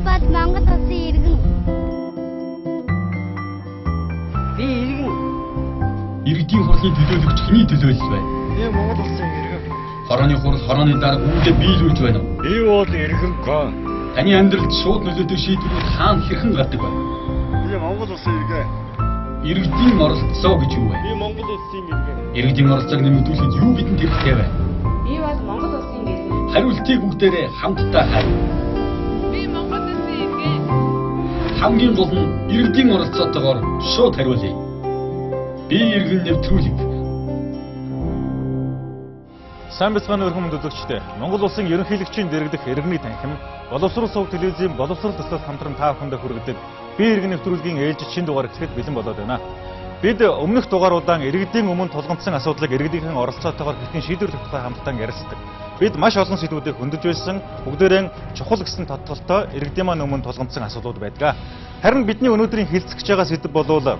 бол Монгол улсын иргэн. Би иргэн. Иргэдийн хурлын төлөөлөгч хэний төлөөлөл вэ? Би Монгол улсын иргэн. Хорооны хурал, хорооны дарга үүдээ биелүүлж байна уу? Би бол иргэн гоо. Таны амьдралд шууд нөлөөтэй шийдвэрүүд хаана хэрхэн гардаг вэ? Би Монгол улсын иргэн. Иргэдийн оролцоо гэж юу вэ? Би Монгол улсын иргэн. Иргэдийн оролцоог нэмэгдүүлэхэд юу бидэнд хэрэгтэй вэ? Би бол Монгол улсын иргэн. Хариултыг бүгдээрээ хамтдаа хайв. Би Монгол улсын иргэн. Хамгийн гол нь иргэдийн оролцоотойгоор шууд хариулъя. Би иргэн нэвтрүүлэг. Сайн бацгааны өрхөн үзэгчдээ. Монгол улсын ерөнхийлөгчийн дэргэдэх иргэний танхим, боловсрол сувг телевизийн боловсрол төслөөс хамтран та бүхэндээ хүргэдэг би иргэн нэвтрүүлгийн ээлжид шинэ дугаар эхлэхэд бэлэн болоод байна. Бид өмнөх дугааруудаа иргэдийн өмнө тулгамдсан асуудлыг иргэдийн оролцоотойгоор хэрхэн шийдвэрлэх тухай хамтдаа ярилцдаг. Бид маш олон сэдвүүдийг хөндөж байсан. Бүгдээрэн чухал гэсэн тодтолтой иргэдийн маань өмнө тулгамдсан асуудлууд байдаг. Харин бидний өнөөдрийн хэлцэх гэж байгаа сэдэв болвол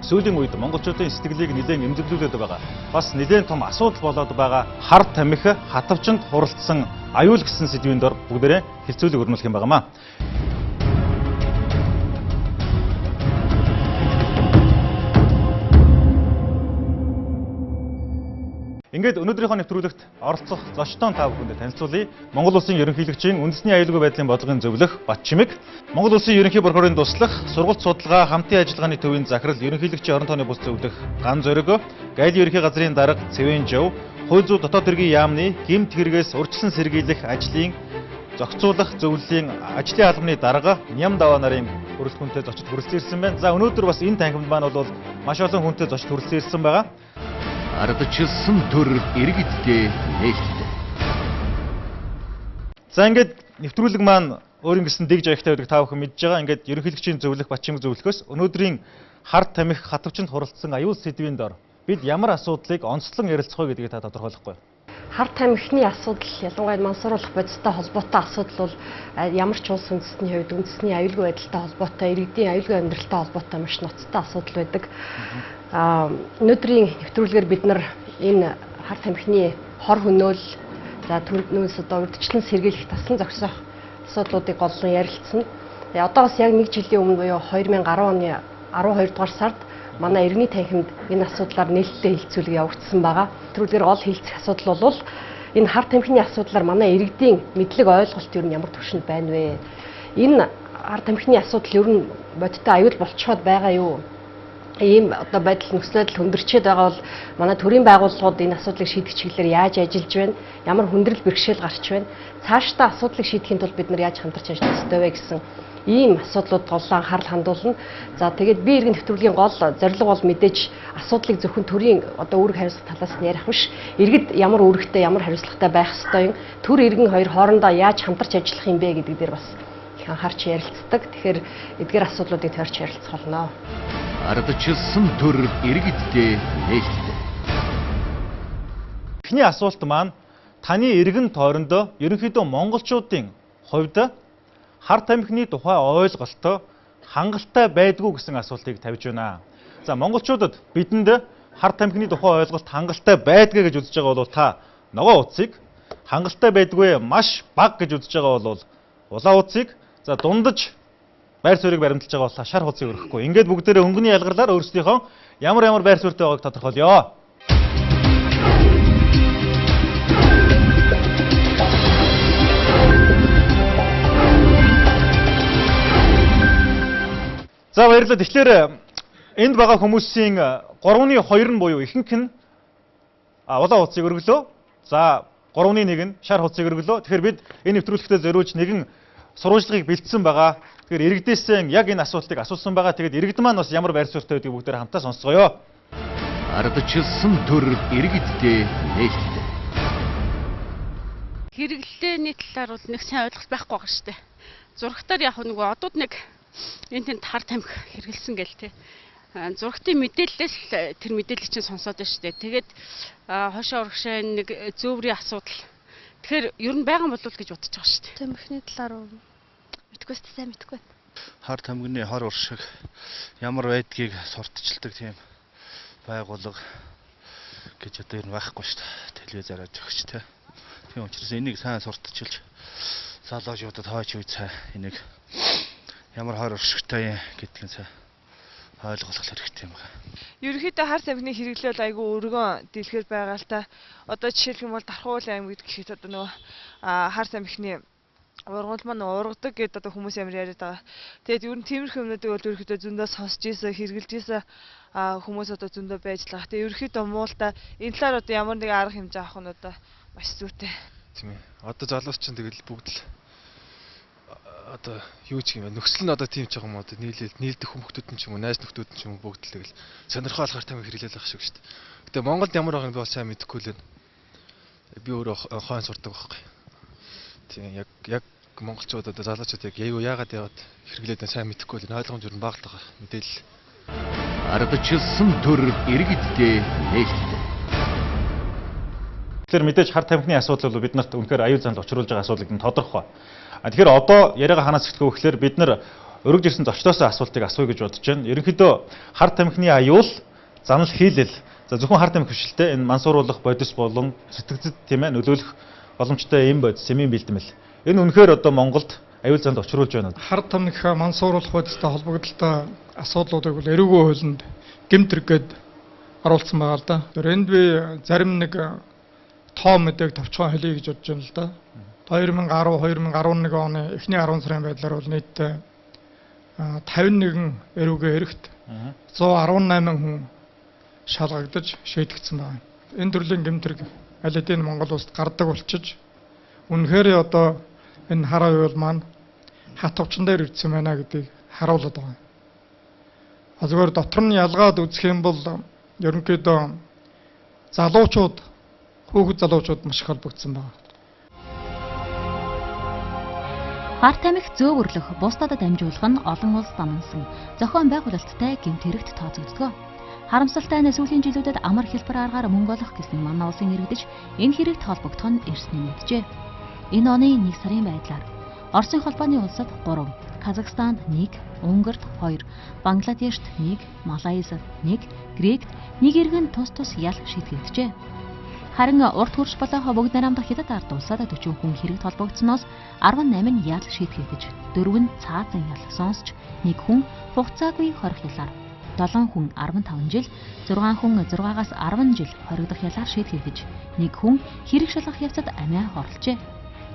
сүүлийн үед монголчуудын сэтгэлийг нэлээд эмзэглүүлээд байгаа. Бас нэлээд том асуудал болоод байгаа хар тамхи хатавчанд хуралдсан аюул гэсэн сэдвийн дор бүгдээрээ хэлцүүлэг өрнүүлэх юм байнамаа. Ингээд өнөөдрийнхөө нэвтрүүлэгт оролцох зочдон та бүхэндээ танилцуулъя. Монгол улсын ерөнхийлөгчийн үндэсний аюулгүй байдлын бодлогын зөвлөх Батчимэг, Монгол улсын ерөнхий прокурорын туслах, сургалт судалгаа хамтын ажиллагааны төвийн захирал, ерөнхийлөгчийн орон тооны бус зөвлөх Ган Зориг, Гайлын ерөнхий газрын дарга Цэвэн Жив, хууль зүйн дотоод хэргийн яамны гэмт хэрэгээс урьдчилан сэргийлэх ажлын зохицуулах зөвлөлийн ажлын албаны дарга Ням Даваа нарын өрөлдөхөнтэй зочид хүрэлцэн ирсэн байна. За өнөөдөр бас энэ танхимд маань бол маш олон хүнтэй зочид хүрэлцэн ирсэн байгаа. Ардчилсан төр иргэдтэй нээлттэй. За ингээд нэвтрүүлэг маань өөрийн гэсэн дэг жаягтай байдаг та бүхэн мэдж байгаа. Ингээд ерөнхийлөгчийн зөвлөх Батчимэг зөвлөхөөс өнөөдрийн хар тамхи хатавчанд хуралдсан аюул сэдвийн дор бид ямар асуудлыг онцлон ярилцах вэ гэдгийг та тодорхойлохгүй. Хар тамхины асуудал ялангуяа мансууруулах бодистой холбоотой асуудал бол ямар ч улс үндэстний хувьд үндэсний аюулгүй байдалтай холбоотой, иргэдийн аюулгүй амьдралтай холбоотой маш ноцтой асуудал байдаг. Өнөөдрийн нэвтрүүлгээр бид нар энэ хар тамхины хор хөнөөл, за түүнээс одоо урьдчилан сэргийлэх таслан зогсоох асуудлуудыг голлон ярилцсан. Одоогоос яг нэг жилийн өмнө буюу 2010 оны 12 дугаар сард манай иргэний танхимд энэ асуудлаар нээлттэй хэлцүүлэг явагдсан байгаа. Нэвтрүүлгээр гол хэлцэх асуудал бол энэ хар тамхины асуудлаар манай иргэдийн мэдлэг ойлголт ер нь ямар түвшинд байна вэ? Энэ хар тамхины асуудал ер нь бодиттой аюул болцоход байгаа юу? Ийм одоо байдал нөхцөл байдал хүндэрчээд байгаа бол манай төрийн байгууллагууд энэ асуудлыг шийдэх чиглэлээр яаж ажиллаж байна? Ямар хүндрэл бэрхшээл гарч байна? Цаашдаа асуудлыг шийдэхин тулд бид нар яаж хамтарч ажиллах ёстой вэ гэсэн ийм асуудлууд гол анхаарал хандуулна. За тэгээд би иргэн нэвтрүүлгийн гол зорилго бол мэдээж асуудлыг зөвхөн төрийн одоо үүрэг хариуцлага талаас нь ярих биш. Иргэд ямар үүрэгтэй, ямар хариуцлагатай байх ёстой юм? Төр иргэн хоёр хоорондоо яаж хамтарч ажиллах юм бэ гэдэг дээр бас их анхаарч ярилцдаг. Тэгэхээр эдгээр асуудлуудыг тойрч ярилцах болно. Ардчилсан төр иргэдтэй нээлттэй. Эхний асуулт маань таны иргэн тойрондоо ерөнхийдөө монголчуудын хувьд хар тамхины тухай ойлголтоо хангалттай байдгүй гэсэн асуултыг тавьж байна. За монголчуудад бидэнд хар тамхины тухай ойлголт хангалттай байдгүй гэж үзэж байгаа бол та ногоон утсыг, хангалттай байдгүй маш бага гэж үзэж байгаа бол улаан утсыг, за дундаж байр суурийг баримталж байгаа бол шар хуцыг өргөхгүй. Ингээд бүгдээрээ өнгөний ялгарлаар өөрсдийнхөө ямар ямар байр суурьтай байгааг тодорхойлъё. За баярлалаа. Тэгэхээр энд байгаа хүмүүсийн 3-ны 2 нь буюу ихэнх нь улаан утсыг өргөлөө. За 3-ны 1 нь шар хуцыг өргөлөө. Тэгэхээр бид энэ нэвтрүүлэгтээ зориулж нэгэн сурвалжлагыг бэлдсэн байгаа. Тэгэхээр иргэдээсээ яг энэ асуултыг асуусан байгаа. Тэгээд иргэд маань бас ямар байр суурьтай байдгийг бүгдээр хамтдаа сонсцгоё. Ардчилсан төр иргэдтэй нээлттэй. Хэрэглээний талаар бол нэг сайн ойлголт байхгүй байгаа шүү дээ. Зурагтаар яг нөгөө одууд нэг энэ тэнд хар тамхи хэрэгэлсэн гэл те. Зурагтын мэдээлэлээс л тэр мэдээлэл чинь сонсоод байна шүү дээ. Тэгээд хошоо урагшаа нэг зөөврийн асуудал. Тэгэхээр ер нь байгаа болов уу гэж бодож байгаа шүү дээ. Тамхины талаар мэдгүй сайн мэдгүй. Хар тамхины хор уршиг ямар байдгийг сурталчилдаг тийм байгууллага гэж одоо ер нь байхгүй шүү дээ. Телевизээр өгч те. Тийм учраас энийг сайн сурталчилж залуучуудад хойч үе цай энийг Ямар хор уршигтай гэдгийг сайн ойлгох хэрэгтэй юм байна. Ерөнхийдөө хар тамхины хэрэглээ бол айгүй өргөн дэлгэр байгаа л та. Одоо жишээлх юм бол Дархуул аймаг гэхэд одоо нөгөө хар тамхины ургамал маань ургадаг гэдээ одоо хүмүүс амар яриад байгаа. Тэгээд ер нь тиймэрхүү юмнуудыг бол ерөнхийдөө зөндөө сонсч ийсэн, хэрэглэж ийсэн хүмүүс одоо зөндөө байж л байгаа. Тэгээд ерөнхийдөө муу л та. Энэ талаар одоо ямар нэгэн арга хэмжээ авах нь одоо маш зүйтэй. Тийм ээ. Одоо залуус чинь тэгэл бүгд л одоо юу ч юм бэ? Нөхцөл нь одоо тийм ч байгаа юм одоо нийлдэх хүмүүстүүд нь ч юм уу, найз нөхдүүд нь ч юм уу бүгд л тэгэл сонирхол хар тамхи хэрэглээл байх шиг шүү дээ. Гэтэ Монголд ямар байгааг би бол сайн мэдэхгүй л байна. Би өөрөө хойн сурдаг байхгүй. Тийм яг монголчууд одоо залуучууд яг яагаад хэрэглээд байна сайн мэдэхгүй л ойлгомж ер нь бага л байгаа мэдээлэл. Ардчилсан төр иргэддээ нээлттэй. Тэгэхээр мэдээж хар тамхины асуудал бол бид нарт үнэхээр аюул занал учруулж байгаа асуудал гэдэг нь тодорхой. Тэгэхээр одоо яриагаа ханаас эхлэх вэ гэхээр бид нар өргөж ирсэн зочдоос асуултыг асууя гэж бодож байна. Ерөнхийдөө хар тамхины аюул, занал хийлэл, за зөвхөн хар тамхи биш л те, энэ мансууруулах бодис болон сэтгцэд тийм ээ нөлөөлөх боломжтой юм бодис, сэмийн бэлтгэл. Энэ үнэхээр одоо Монголд аюул занал учруулж байна. Хар тамхи мансууруулах бодистой холбогдлолтой асуудлуудыг бол эрүүгийн хуулинд гэмт хэрэг гээд оруулсан байгаа л да. Тэр энд би зарим нэг тоо мэдээг товчхон хэлье гэж бодож байна л да. 2010 2011 оны эхний 10 сарын байдлаар бол нийтдээ 51 эрүүгийн хэрэгт 118 хүн шалгагдаж шийдэгдсэн байна. Энэ төрлийн гэмт хэрэг аль хэдийн Монгол улсад гардаг болчиж үнэхээр одоо энэ хар аюул маань хат товчон дээр ирсэн байна гэдгийг харуулдаг байгаа. А зүгээр дотор нь ялгаад үзэх юм бол ерөнхийдөө залуучууд, хүүхэд залуучууд маш их холбогдсон байна. Хар тамхи зөөвөрлөх, бусдад дамжуулах нь олон улс дамнасан зохион байгуулалттай гэмт хэрэгт тооцогддог. Харамсалтай нь сүүлийн жилүүдэд амар хэлбэр аргаар мөнгө олох гэсэн манай улсын иргэдэж энэ хэрэгт холбогдох нь эрс нэмэгджээ. Энэ оны 1 сарын байдлаар Оросын холбооны улсад 3, Казахстанд 1, Унгарт 2, Бангладешт 1, Малайзад 1, Грект 1 иргэн тус тус ял шийтгэгджээ. Харин урт хөрш болох бүгд найрамдах Хятад ард улсад 40 хүн хэрэгт холбогдсоноос 18 нь ял шийтгэгдэж, 4 нь цаазан ял сонсч, 1 хүн хугацаагүй хорих ялаар, 7 хүн 15 жил, 6 хүн 6-аас 10 жил хоригдох ялаар шийтгэгдэж, 1 хүн хэрэг шалгах явцад амиа хорложээ.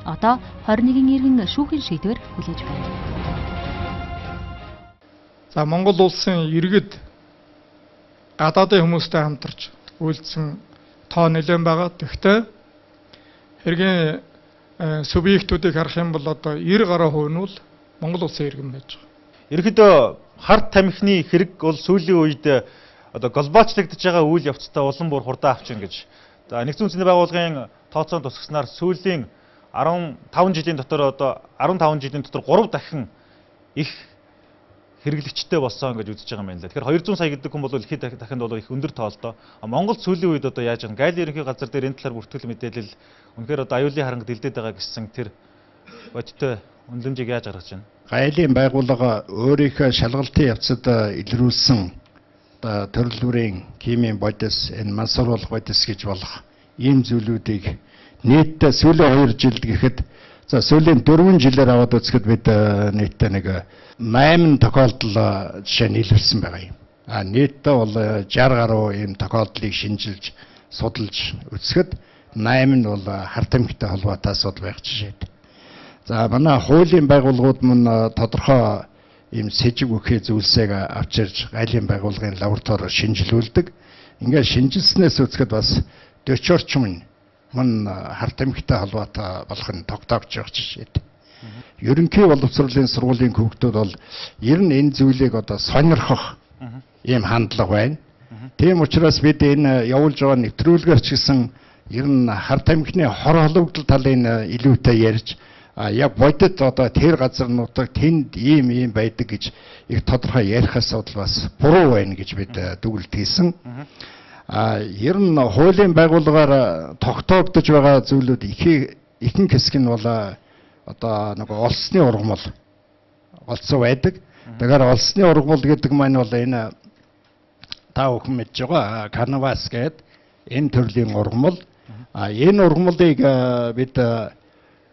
Одоо 21 иргэн шүүхийн шийдвэр хүлээж байна. За Монгол улсын иргэд гадаадын хүмүүстэй хамтарч үйлдсэн тоо нэлээд байгаа. Тэгэхдээ хэргийн субъектүүдийг харах юм бол одоо 90 гаруй хувь нь бол Монгол улсын иргэн байж байгаа. Ерөнхийдөө хар тамхины хэрэг бол сүүлийн үед одоо глобалчлагдж байгаа үйл явцтай улам бүр хурдан авч гэж. За нэгдсэн үндэсний байгууллагын тооцоон тусгаснаар сүүлийн 15 жилийн дотор одоо 15 жилийн дотор 3 дахин их хэрэглэгчтэй болсон гэж үзэж байгаа юм байна лээ. Тэгэхээр 200 сая гэдэг хүн бол их дахинд бол их өндөр тоолдоо. Монгол сүүлийн үед одоо яаж юм? Гайл ерөнхий газар дээр энэ талаар бүртгэл мэдээлэл үнэхээр одоо аюулын харанг дэлдээд байгаа гэсэн тэр бодиттой үнэлэмжийг яаж гаргаж байна? Гайлын байгууллага өөрийнхөө шалгалтын явцад илрүүлсэн одоо төрөл бүрийн химийн бодис, энэ мансууруулах бодис гэж болох ийм зүйлүүдийг нийтдээ сүүлийн 2 жилд гэхэд за сүүлийн 4 жилээр аваад үзэхэд бид нийтдээ нэг 8 тохиолдол жишээ нь илэрсэн байгаа юм. А нийтдээ бол 60 гаруй ийм тохиолдлыг шинжилж судалж үзэхэд 8 нь бол хар тамхитай холбоотой асуудал байх жишээтэй. За манай хуулийн байгууллагууд мөн тодорхой ийм сэжиг үхий зүйлсийг авчирж гайлын байгууллагын лабораториор шинжилүүлдэг. Ингээд шинжилснээс үзэхэд бас 40 орчим мөн хар тамхитай холбоотой болох нь тогтоогдож байгаа жишээтэй. Ерөнхий боловсролын сургуулийн хүүхдүүд бол ер нь энэ зүйлийг одоо сонирхох ийм хандлага байна. Тийм учраас бид энэ явуулж байгаа нэвтрүүлгээр ч гэсэн ер нь хар тамхины хор холбогдол талын илүүтэй ярьж яг бодит одоо тэр газар нутаг тэнд ийм ийм байдаг гэж их тодорхой ярих асуудал бас буруу байна гэж бид дүгэлт хийсэн. Ер нь хуулийн байгууллагаар тогтоогдож байгаа зүйлүүд ихэнх хэсэг нь бол одоо нэг олсны ургамал олцсон байдаг. Тэгэхээр олсны ургамал гэдэг маань бол энэ та бүхэн мэдж байгаа канвас гэдэг энэ төрлийн ургамал. Энэ ургамлыг бид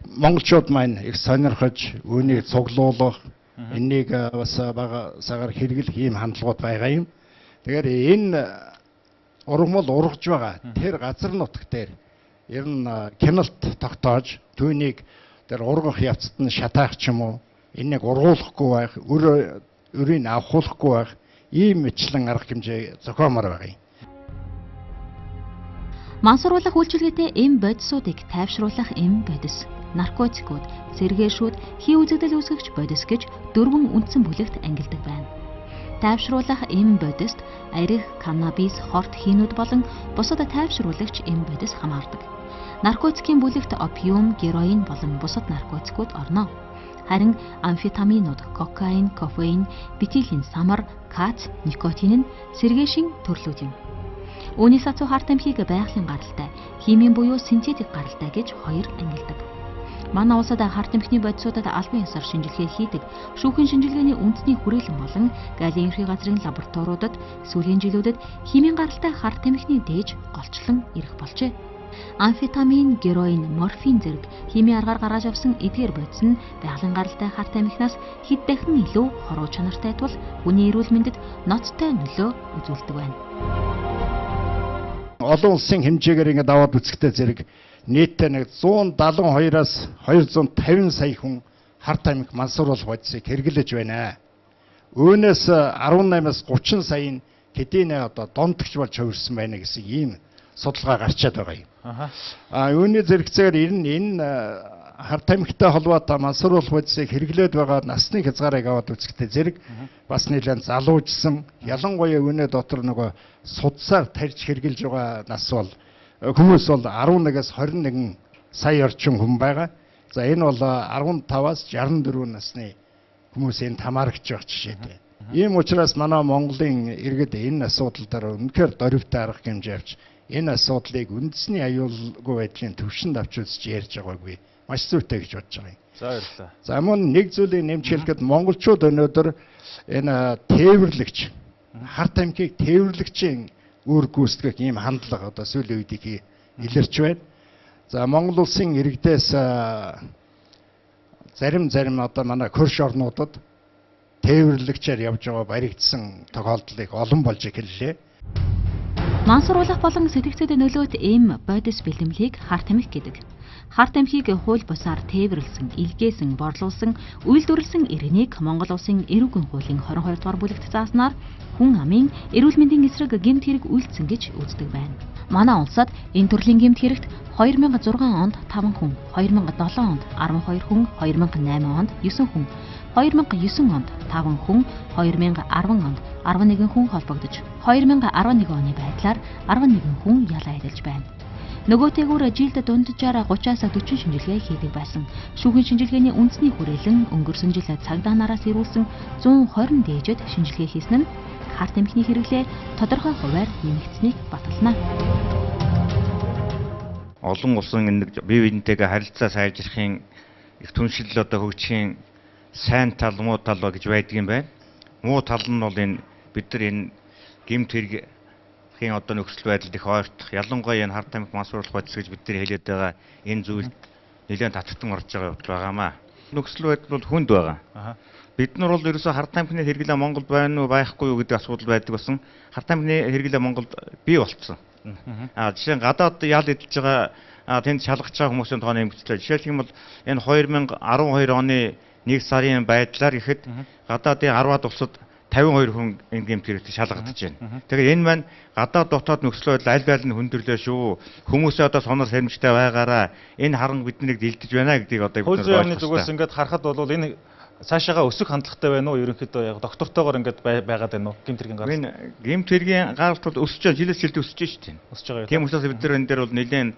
монголчууд маань их сонирхож үүнийг цуглуулах, Энийг бас бага сагаар хэрэглэх ийм хандлагууд байгаа юм. Тэгэхээр энэ ургамал ургаж байгаа тэр газар нутаг дээр ер нь кеналт тогтоож түүнийг тэр ургах явцад нь шатаах ч юм уу, энийг ургуулахгүй байх, өрийг авахуулахгүй байх ийм мэтлэн арга хэмжээ зохиомоор байгаа юм. Мансууруулах үйлчилгээтэй эм бодисуудыг тайвшруулах эм бодис, наркотикууд, сэргээшүүд, хий үзэгдэл үүсгэгч бодис гэж дөрвөн үндсэн бүлэгт ангилдаг байна. Тайвшруулах эм бодист арх, каннабис, хорт хийнүүд болон бусад тайвшруулагч эм бодис хамаардаг. Наркотикийн бүлэгт опиум, героин болон бусад наркотикууд орно. Харин амфетаминууд, кокаин, кофеин, бетилийн самар, кац, никотин нь сэргээшин төрлүүд юм. Үүний сацуу хар тамхиг байгалийн гаралтай, химийн буюу синтетик гаралтай гэж хоёр ангилдаг. Манай улсад хар тамхины бодисуудад албан ёсоор шинжилгээ хийдэг шүүхийн шинжилгээний үндэсний хүрээлэн болон галийн ерхий газрын лабораториудад сүүлийн жилүүдэд химийн гаралтай хар тамхины дээж голчлон ирэх болжээ. Амфетамин, героин, морфин зэрэг химийн аргаар гаргаж авсан эдгээр бодис нь байгалийн гаралтай хар тамхинаас хэд дахин илүү хоруу чанартай тул хүний эрүүл мэндэд ноцтой нөлөө үзүүлдэг байна. Олон улсын хэмжээгээр ингээд аваад үзэхдээ зэрэг нийтдээ нэг 172-аас 250 сая хүн хар тамхи мансууруулах бодисыг хэрэглэж байна. Үүнээс 18-аас 30 сая нь хэдийнэ одоо донтогч болж хувирсан байна гэсэн ийм судалгаа гарчаад байгаа юм. Үүний зэрэгцээр ер нь энэ хар тамхитай холбоотой мансууруулах бодисыг хэрэглээд байгаа насны хязгаарыг аваад үзэхдээ зэрэг бас нэлээд залуужсан, ялангуяа үүний дотор нөгөө судсаар тарьж хэрэглэж байгаа нас бол хүмүүс бол 11-ээс 21 сая орчим хүн байгаа. За энэ бол 15-аас 64 насны хүмүүс энэ хамаарч байгаа жишээтэй. Ийм учраас манай Монголын иргэд энэ асуудал дээр үнэхээр дөрвтэй арга хэмжээ авч энэ асуудлыг үндэсний аюулгүй байдлын түвшинд авч үзэж ярьж байгаагүй маш зүйтэй гэж бодож байгаа юм. За баярлалаа. За мөн нэг зүйлийг нэмж хэлэхэд монголчууд өнөөдөр энэ тээвэрлэгч хар тамхиг тээвэрлэгчийн үр гүйцэтгэх ийм хандлага одоо сүүлийн үед их илэрч байна. За Монгол улсын иргэдээс зарим одоо манай хөрш орнуудад тээвэрлэгчээр явж байгаа баригдсан тохиолдлыг олон болж эхэллээ. Мансууруулах болон сэтгцэд нөлөөт эм бодис бэлэмлийг хар тамхи гэдэг. Хар тамхиг хууль бусаар тээвэрлсэн, илгээсэн, борлуулсан, үйлдвэрлэсэн иргэнийг Монгол улсын эрүүгийн хуулийн 22 дугаар бүлэгт зааснаар хүн амын эрүүл мэндийн эсрэг гэмт хэрэг үйлдсэн гэж үздэг байна. Манай улсад энэ төрлийн гэмт хэрэгт 2006 онд 5 хүн, 2007 онд 12 хүн, 2008 онд 9 хүн, 2009 онд 5 хүн, 2010 онд 11 хүн холбогдож, 2011 оны байдлаар 11 хүн ялаа эдэлж байна. Нөгөөтэйгүр жилд дунджаар 30-аас 40 шинжилгээ хийдэг байсан. Шүүхийн шинжилгээний үндэсний хүрээлэн өнгөрсөн жил цагдаа нараас ирүүлсэн 120 дээжэд шинжилгээ хийсэн нь хар тамхины хэрэглээ тодорхой хувиар нэмэгдсэнийг батална. Олон улсын нэг бие биентэйгээ харилцаа сайжрахын их түншил одоо хөгжихийн сайн тал, муу тал гэж байдаг юм байна. Муу тал нь бол энэ бид нар энэ гэмт хэргийн одоо нөхцөл байдалд их ойртох, ялангуяа энэ хар тамхи мансууруулах бодис гэж бид нар хэлээд байгаа энэ зүйлд нэлээд татвтан орж байгаа явдал байгаамаа. Нөхцөл байдал бол хүнд байгаа. Бид нар бол ерөөсөө хар тамхины хэрэглээ Монголд байна уу, байхгүй юу гэдэг асуудал байдаг болсон. Хар тамхины хэрэглээ Монголд бий болцсон. Жишээ нь гадаад ял эдэлж байгаа, тэнд шалгаж байгаа хүмүүсийн тоо нэмэгдлээ. Жишээлх юм бол энэ 2012 оны 1 сарын байдлаар ихэд гадаадын 10-аад улсад 52 хүн энэ гэмт хэрэгт шалгагдаж байна. Тэгэхээр энэ маань гадаад дотоод нөхцөл байдал аль аль нь хүндрэлээ шүү. Хүмүүсээ одоо сонор сэрэмжтэй байгаараа энэ харанг биднийг дэлдэж байна гэдгийг одоо бид нар ойлгох зүгээс ингээд харахад бол энэ цаашаага өсөх хандлагатай байна уу? Ерөнхийдөө яг доктортойгоор ингээд байгаад байна уу? Гэмт хэргийн гаралт. Энэ гэмт хэргийн гаралт бол өсөж байгаа, жилээс жилд өсөж шүү дээ. Өсөж байгаа. Тийм учраас бид нар энэ дээр бол нэлээд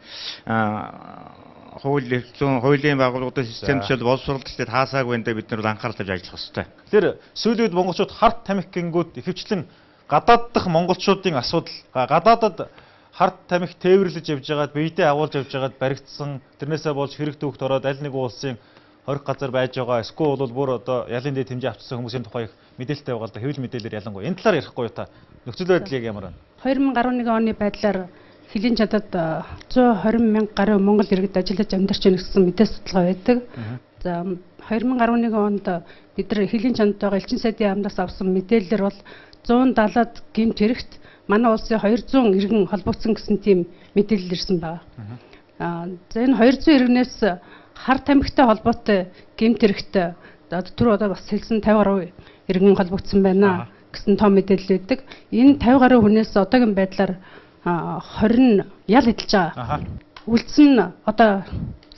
хууль эрх зүйн, хуулийн байгууллагуудын систем жишээл боловсруулалт таасаагүй энэ дээр бид нар анхаарал тавьж ажиллах ёстой. Тэгэхээр сүүлийн үед монголчууд хар тамхи гингүүд ихэвчлэн гадаад дахь монголчуудын асуудал, гадаадад хар тамхи тээвэрлэж явж байгаад биедээ агуулж явж байгаад баригдсан, тэрнээсээ болж хэрэг төвхт ороод аль нэг улсын хорих газар байж байгаа, эсвэл бол бүр одоо ялын дээд хэмжээ авчихсан хүмүүсийн тухай их мэдээлэлтэй байгаа л да, хэвлэл мэдээлэлээр ялангуяа энэ талаар ярихгүй юу та? Нөхцөл байдал яг ямар байна? 2011 оны байдлаар хөлийн чадад 120 мянга гаруй монгол иргэд ажиллаж амьдарч байна гэсэн мэдээ судалгаа байдаг. За 2011 онд бид нар хилийн чанартайгаа элчин сайдын яамнаас авсан мэдээллээр бол 170-аад гэмт хэрэгт манай улсын 200 иргэн холбогдсон гэсэн тийм мэдээлэл ирсэн байна. За энэ 200 иргэнээс хар тамхитай холбоотой гэмт хэрэгт одоо түр одоо бас хэлсэн 50 гаруй иргэн холбогдсон байна гэсэн том мэдээлэл өгдөг. Энэ 50 гаруй хүнээс одоогийн байдлаар 20 нь ял эдэлж байгаа. Үлдсэн нь одоо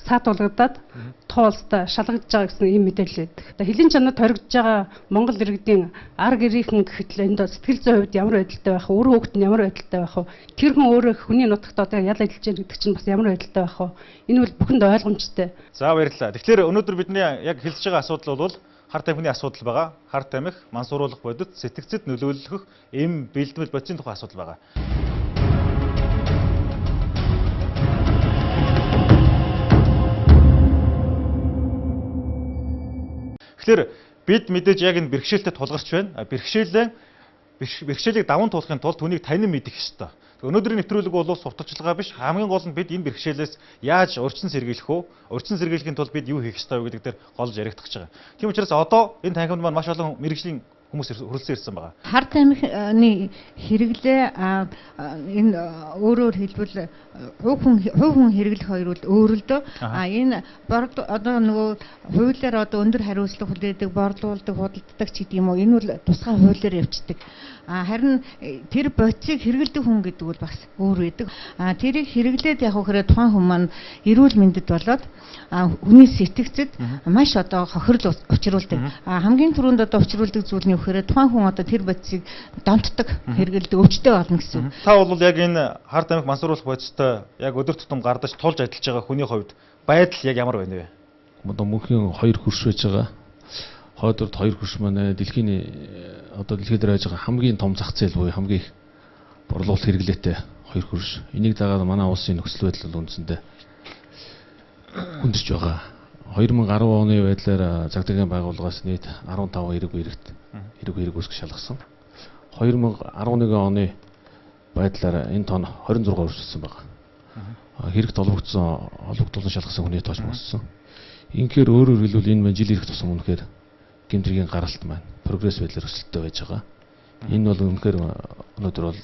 саатуулгадаад туулстай шалгагдж байгаа гэсэн ийм мэдээлэл өгдөг. Одоо хөлийн чанар хоригдож байгаа Монгол иргэдийн ар гэрийнхэн гэхэд л энд сэтгэл зүйн хувьд ямар байдалтай байх вэ? Үр хүүхэд нь ямар байдалтай байх вэ? Тэр хүн өөрөө хүний нутагт одоо ял эдэлж байгаа гэдэг чинь бас ямар байдалтай байх вэ? Энэ бол бүхэнд ойлгомжтой. За баярлалаа. Тэгэхээр өнөөдөр бидний яг хэлж байгаа асуудал бол хар тамхины асуудал байгаа. Хар тамхи, мансууруулах бодит, сэтгцэд нөлөөлөх эм бэлтгэл бодисын тухай асуудал байгаа. Тэгэхээр бид мэдээж яг энэ бэрхшээлтэй тулгарч байна. Бэрхшээлийг даван туулахын тулд түүнийг танин мэдэх ёстой. Өнөөдрийн нэвтрүүлэг бол сурталчилгаа биш. Хамгийн гол нь бид энэ бэрхшээлээс яаж урьдчилан сэргийлэх вэ? Урьдчилан сэргийлэхийн тулд бид юу хийх ёстой вэ гэдэг дээр голж яригдах гэж байгаа. Тийм учраас одоо энэ танхимд маань маш олон мэргэжлийн хүмүүс хүрэлцэн ирсэн байгаа. Хар тамхины хэрэглээ энэ өөрөөр хэлбэл хувь хүн хэрэглэх хоёр бол өөр л дөө. А энэ одоо нөгөө хуулиар одоо өндөр хариуцлага хүлээдэг, борлуулдаг, худалддаг ч гэдэг юм уу. Энэ бол тусгай хуулиар явцдаг. А харин тэр бодисыг хэрэглэдэг хүн гэдэг бол бас өөр байдаг. А тэрийг хэрэглээд явах гэхээр тухайн хүн маань эрүүл мэндэд болоод хүний сэтгцэд маш одоо хохирол учруулдаг. А хамгийн түрүүнд одоо учруулдаг зүйл нь юу гэхээр тухайн хүн одоо тэр бодисыг донтдог, хэрэглэдэг, өвчтэй болно гэсэн үг. Та бол яг энэ хар тамхи мансууруулах бодистой яг өдөр тутам гардаж тулж ажиллаж байгаа хүний хувьд байдал яг ямар байна вэ? Одоо мөнхийн хоёр хөрш байж байгаа. Хойдорд хоёр хөрш маань дэлхийн одоо дэлхийд дээр байж байгаа хамгийн том зах зээл буюу хамгийн их борлуулалт хэрэглээтэй хоёр хөрш. Энийг дагаад манай улсын нөхцөл байдал бол үндсэндээ хүндэрч байгаа. 2010 оны байдлаар цагдаагийн байгууллагаас нийт 15 эрэг эрэгт эрэг үүсгэж шалгасан. 2011 оны байдлаар энэ тон 26 өрсөлдсөн байгаа. Хэрэгт холбогдсон холбогдуулан шалгасан хүний тооч боссон. Инхээр өөрөөр хэлбэл энэ маань жил ирэх тусам үнэхээр гэмт хэргийн гаралт маань прогресс байдлаар өсөлттэй байж байгаа. Энэ бол үнэхээр өнөөдөр бол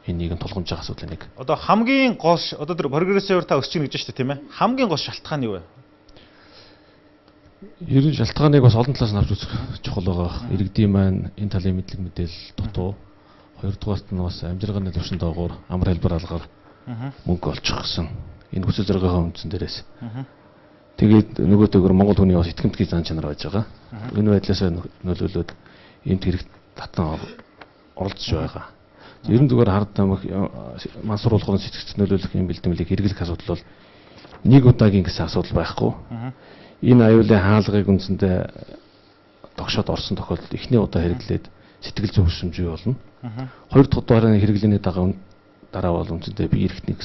энэ нийгэм тулгамж байгаа асуудал нэг. Одоо хамгийн гол одоо тэр прогрессээр та өсч гин гэж байна шүү дээ, тийм ээ? Хамгийн гол шалтгаан нь юу вэ? Ер нь шалтгааныг бас олон талаас нь авч үзэх чухал байгаа. Иргэдийн маань энэ талын мэдлэг мэдээлэл дутуу. Хоёрдугаарт нь бас амжиргааны түвшин доогуур амар хэлбэр алгаар мөнгө олчих гэсэн энэ хүсэл зоригын үндсэн дээрээс. Тэгээд нөгөөтэйгөр Монгол хүний бас итгэмтгий зан чанар байж байгаа. Энэ байдлаас нөлөөлөөд эмт хэрэг татан оролцож байгаа. Ер нь зүгээр хар тамхи мансууруулахын сэтгцэд нөлөөлөх юм бэлтгэлийг хэрэглэх асуудал бол нэг удаагийн гэсэн асуудал байхгүй. Энэ аюулын хаалгыг үндсэндээ тогшоод орсон тохиолдолд эхний удаа хэрэглээд сэтгэл зүйн хөшөмж бий болно. Хоёр дахь удаагийн хэрэглээний дараа бол үндсэндээ бие эрхтний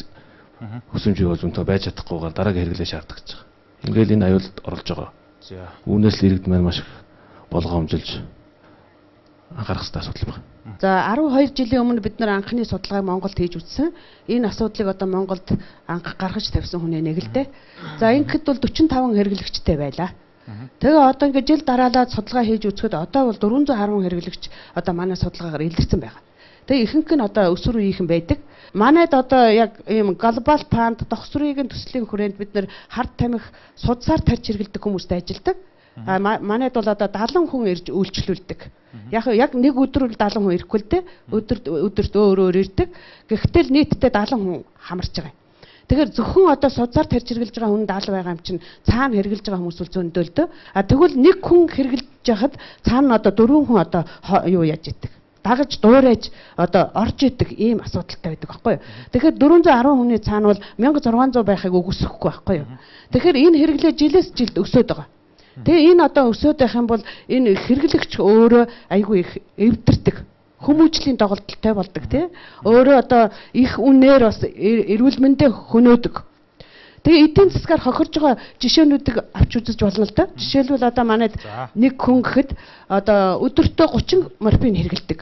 хөшөмж бий бол үнтэй байж чадахгүйгээр дараагийн хэрэглээ шаарддаг гэж байгаа. Ингээл энэ аюулд оролж байгаа. Үүнээс л иргэд маань маш их болгоомжилж анхаарах хэрэгтэй асуудал байна. За 12 жилийн өмнө бид нар анхны судалгааг Монголд хийж үзсэн. Энэ асуудлыг одоо Монголд анх гаргаж тавьсан хүний нэг л дээ. За ингэхэд бол 45 хэрэглэгчтэй байлаа. Тэгээ одоо ингээд жил дараалаад судалгаа хийж үзэхэд одоо бол 410 хэрэглэгч одоо манай судалгаагаар илэрсэн байгаа. Тэгээ ихэнх нь одоо өсвөр үеийнхэн байдаг. Манайд одоо яг ийм глобал фанд дохсрын төслийн хүрээнд бид нэр хар тамхи судсаар тарж хэрэглэдэг хүмүүстэй ажилладаг. А манайд бол одоо 70 хүн ирж үйлчлүүлдэг. Яг нэг өдөр бол 70 хүн ирэхгүй л дээ. Өдөрт өөр өөр ирдэг. Гэхдээ л нийтдээ 70 хүн хамарч байгаа юм. Тэгэхээр зөвхөн одоо судсаар тарж хэрэглэж байгаа хүн 70 байгаа юм чинь цаана хэрэглэж байгаа хүмүүс бол зөндөө л дөө. А тэгвэл нэг хүн хэрэглэж байхад цаана одоо 4 хүн одоо юу яаж идэг. Дагаж дуурайж одоо орж идэг ийм асуудалтай байдаг байхгүй юу. Тэгэхээр 410 хүний цаана бол 1600 байхыг үгүйсэхгүй байхгүй юу. Тэгэхээр энэ хэрэглээ жилээс жилд өсөөд байгаа. Тэгээ энэ одоо өсөөд байх юм бол энэ хэрэглэгч өөрөө айгүй их эвдэрдэг. Хүмүүжлийн доголдолтой болдог тий. Өөрөө одоо их үнээр бас эрүүл мэндээ хөнөөдөг. Тэгээ эдийн засгаар хохирж байгаа жишээнүүдийг авч үзэж болно л доо. Жишээлбэл одоо манайд нэг хүн гэхэд одоо өдөртөө 30 морфин хэрэглэдэг.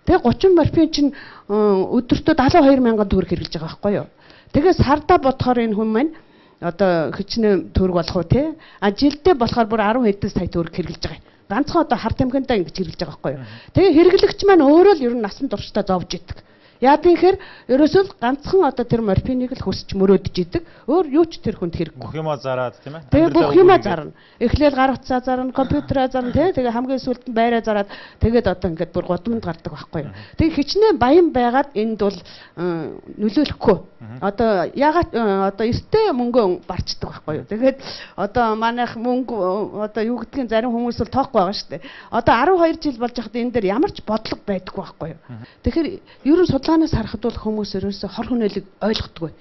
Тэгээ 30 морфин чинь өдөртөө 72 мянган төгрөг хэрэглэж байгаа байхгүй юу. Тэгээ сардаа бодохоор энэ хүн маань одоо хичнээн төгрөг болох уу те? А жилдээ болохоор бүр 10 хэдэн сая төгрөг хэрэглэж байгаа юм. Ганцхан одоо хар тамхиндаа ингэж хэрэглэж байгаа байхгүй юу. Тэгээ хэрэглэгч маань өөрөө л ер нь насан туршдаа зовж идэг. Яа гэхээр ерөөсөө л ганцхан одоо тэр морфиныг л хүсч мөрөөдөж идэг. Өөр юу ч тэр хүнд хэрэггүй. Бүх юмаа зараад тийм ээ. Тэгээ бүх юмаа зарна. Эхлээл гар утсаа зарна, компьютераа зарна тий. Тэгээ хамгийн сүүлд нь байраа зараад тэгээд одоо ингээд бүр гудамд гардаг байхгүй юу. Тэгээ хичнээн баян байгаад энд бол нөлөөлөхгүй. Одоо ягаад одоо эртээ мөнгөө барчдаг байхгүй юу. Тэгээд одоо манайх мөнгө одоо юу гэдгийг зарим хүмүүс бол тоохгүй байгаа шүү дээ. Одоо 12 жил болж байхад энэ дээр ямар ч бодлого байдаггүй байхгүй юу. Тэгэхээр ер нь судалгаанаас харахад бол хүмүүс ерөөсөө хор хөнөөлийг ойлгодгүй.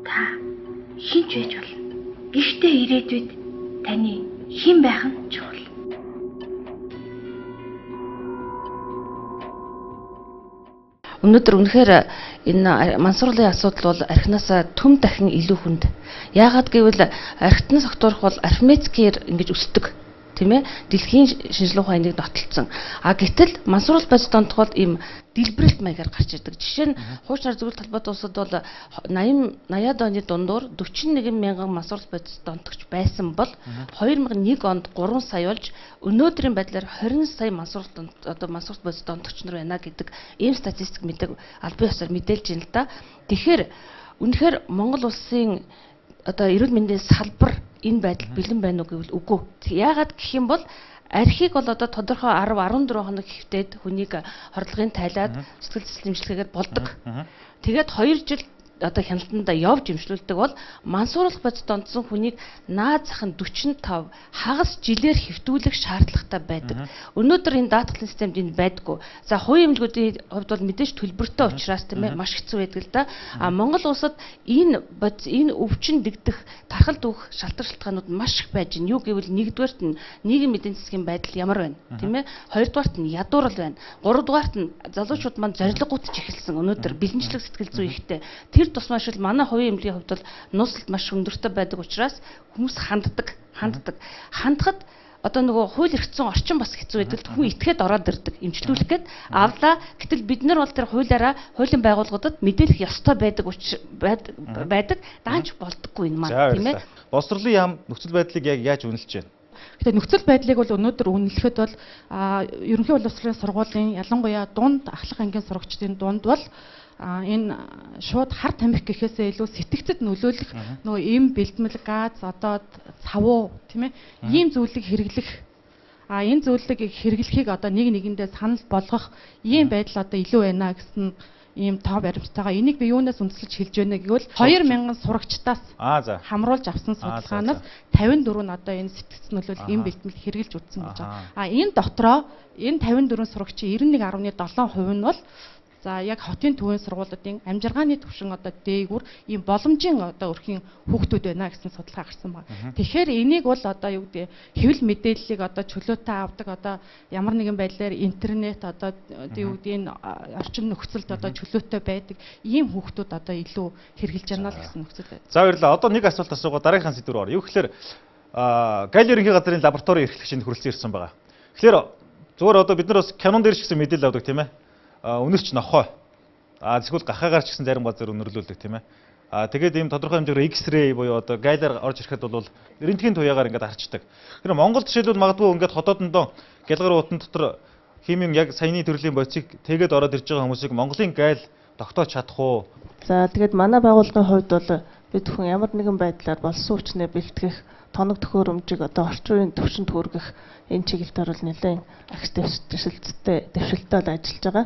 Та хэн ч байж болно. Гэхдээ ирээдүйд таны хэн байх нь чухал. Өнөөдөр үнэхээр энэ мансуурлын асуудал бол архинаасаа түм дахин илүү хүнд. Яагаад гэвэл архитан согтуурах бол арифметикээр ингэж өсдөг. Тийм ээ? Дэлхийн шинжилгээ ухааныг нотолцсон. А гэтэл мансуурал бодис донтох бол ийм дэлбэрэлт маягаар гарч ирдэг. Жишээ нь хуучнаар зөвлөлт холбоотой улсад бол 80-ад оны дундуур 41 мянган мансуурал бодис донтогч байсан бол 2001 онд 3 сая болж өнөөдрийн байдлаар 20 сая мансуурал одоо мансуурал бодис донтогч нар байна гэдэг ийм статистик мэдээг албан ёсоор мэдээлж байна л да. Тэгэхээр үнэхээр Монгол улсын одоо эрүүл мэндийн салбар энэ байдал бэлэн байна уу гэвэл үгүй. Яагаад гэх юм бол архийг бол одоо тодорхой 10 14 хоног хэвтээд хүнийг хордлогын тайлаад сэтгэл зүйн эмчилгээгээр болдог. Тэгээд 2 жил одоо хяналтандаа явж эмчлүүлдэг бол мансууруулах бодис донтсон хүнийг наад зах нь 45 хагас жилээр хэвтүүлэх шаардлагатай байдаг. Өнөөдөр энэ даатгалын системд энэ байдаггүй. За хувийн эмнэлгүүдийн хувьд бол мэдээж төлбөртэй учраас тийм ээ маш хэцүү байдаг л да. А Монгол улсад энэ бодис энэ өвчин дэгдэх тархал дүүх шалтар шалтгаанууд маш их байж байна. Юу гэвэл нэгдүгээрт нь нийгэм эдийн засгийн байдал ямар байна тийм ээ. Хоёрдугаарт нь ядуурл байна. Гуравдугаарт нь залуучууд маань зорилгогүй ч эхэлсэн. Өнөөдөр бэлэнчлэг сэтгэл зүй ихтэй. Тэр тусмаа шил манай хувийн эмнэлгийн хувьд бол нууцлалт маш өндөртэй байдаг учраас хүмүүс ханддаг. Хандхад одоо нөгөө хууль эрх зүйн орчин бас хэцүү байдаг. Хүн итгээд ороод ирдэг. Эмчлүүлэх гээд авлаа. Гэтэл бид нар бол тэр хуулиараа хуулийн байгууллагуудад мэдээлэх ёстой байдаг байдаг. Даанч болдоггүй энэ маань тийм ээ. Боловсролын яам нөхцөл байдлыг яг яаж үнэлж байна? Гэтэ нөхцөл байдлыг бол өнөөдөр үнэлэхэд бол ерөнхий боловсролын сургуулийн ялангуяа дунд ахлах ангийн сурагчдын дунд бол энэ шууд хар тамхи гэхээсээ илүү сэтгцэд нөлөөлөх нөгөө эм бэлтгэл газ одоо цавуу тийм ээ ийм зүйлийг хэрэглэх энэ зүйлийг хэрэглэхийг одоо нэг нэгэндээ санал болгох ийм байдал одоо илүү байна гэсэн ийм тоо баримттайгаа энийг би юунаас үндэслэж хэлж байна гэвэл 2000 сурагчдаас хамруулж авсан судалгаанаас 54 нь одоо энэ сэтгц нөлөөлөх эм бэлтгэл хэрэглэж үзсэн гэж байгаа. А энэ дотроо энэ 54 сурагчийн 91.7% нь бол за яг хотын төвийн сургуулиудын амжиргааны түвшин одоо дээгүүр ийм боломжийн одоо өрхийн хүүхдүүд байна гэсэн судалгаа гарсан байна. Тэгэхээр энийг бол одоо юу гэдэг хэвлэл мэдээллийг одоо чөлөөтэй авдаг одоо ямар нэгэн байдлаар интернет одоо юу гэдэг энэ орчин нөхцөлд одоо чөлөөтэй байдаг ийм хүүхдүүд одоо илүү хэрэгжилж байна л гэсэн нөхцөл байна. За баярлалаа. Одоо нэг асуулт асуугаа дараагийнхаа сэдв рүү оръё. Юу гэхээр Галь ерөнхий газрын лабораторийн эрхлэгчинд хүрэлцэн ирсэн байгаа. Тэгэхээр зүгээр одоо бид нар бас кинон дээр ч гэсэн мэдээлэл авдаг тийм ээ. Үнэрч нохой. Эсвэл гахаагаар ч гэсэн зарим газар үнэрлүүлдэг тийм ээ. Тэгээд ийм тодорхой хэмжээгээр X-ray буюу одоо гайлаар орж ирэхэд бол рентген туяагаар ингээд харчдаг. Тэгэхээр Монгол жишээлбэл магадгүй ингээд хотоодондоо гялгар утан дотор химийн яг саяны төрлийн бодисыг тэгээд ороод ирж байгаа хүмүүсийг Монголын гайл тогтоож чадах уу? За тэгээд манай байгууллагын хувьд бол бид хүн ямар нэгэн байдлаар болсон хүчнээ бэлтгэх тоног төхөөрөмжийг одоо орчин үеийн түвшинд хүргэх энэ чиглэлээр бол нэлээд агш дэвшилттэй бол ажиллаж байгаа.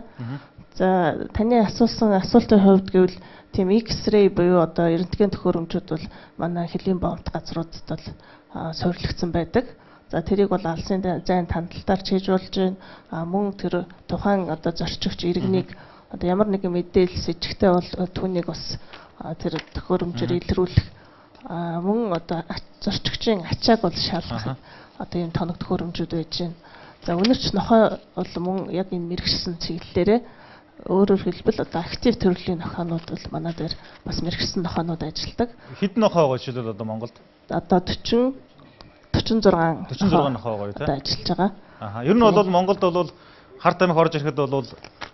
За таны асуусан асуултын хувьд гэвэл тийм X-ray буюу одоо рентген төхөөрөмжүүд бол манай хөлийн бомбт газруудад бол суйрлагдсан байдаг. За тэрийг бол алсын зайн тандалтаар чийж болж байна. Мөн тэр тухайн одоо зорчигч иргэнийг одоо ямар нэгэн мэдээлэл сэжигтэй бол түүнийг бас тэр төхөөрөмжөөр илрүүлэх, мөн одоо зорчигчийн ачааг бол шалгах одоо ийм тоног төхөөрөмжүүд байж байна. За өнөрч нохой бол мөн яг энэ мэрэгсэн чиглэлээрээ, өөрөөр хэлбэл одоо актив төрлийн нохойнууд бол манай дээр бас мэрэгсэн нохойнууд ажилладаг. Хэдэн нохой байгаа жишээлбэл одоо Монголд? Одоо 40 46 46 нохой байгаа юу те? Одоо ажиллаж байгаа. Аа. Ер нь бол Монголд бол хар тамхи орж ирэхэд бол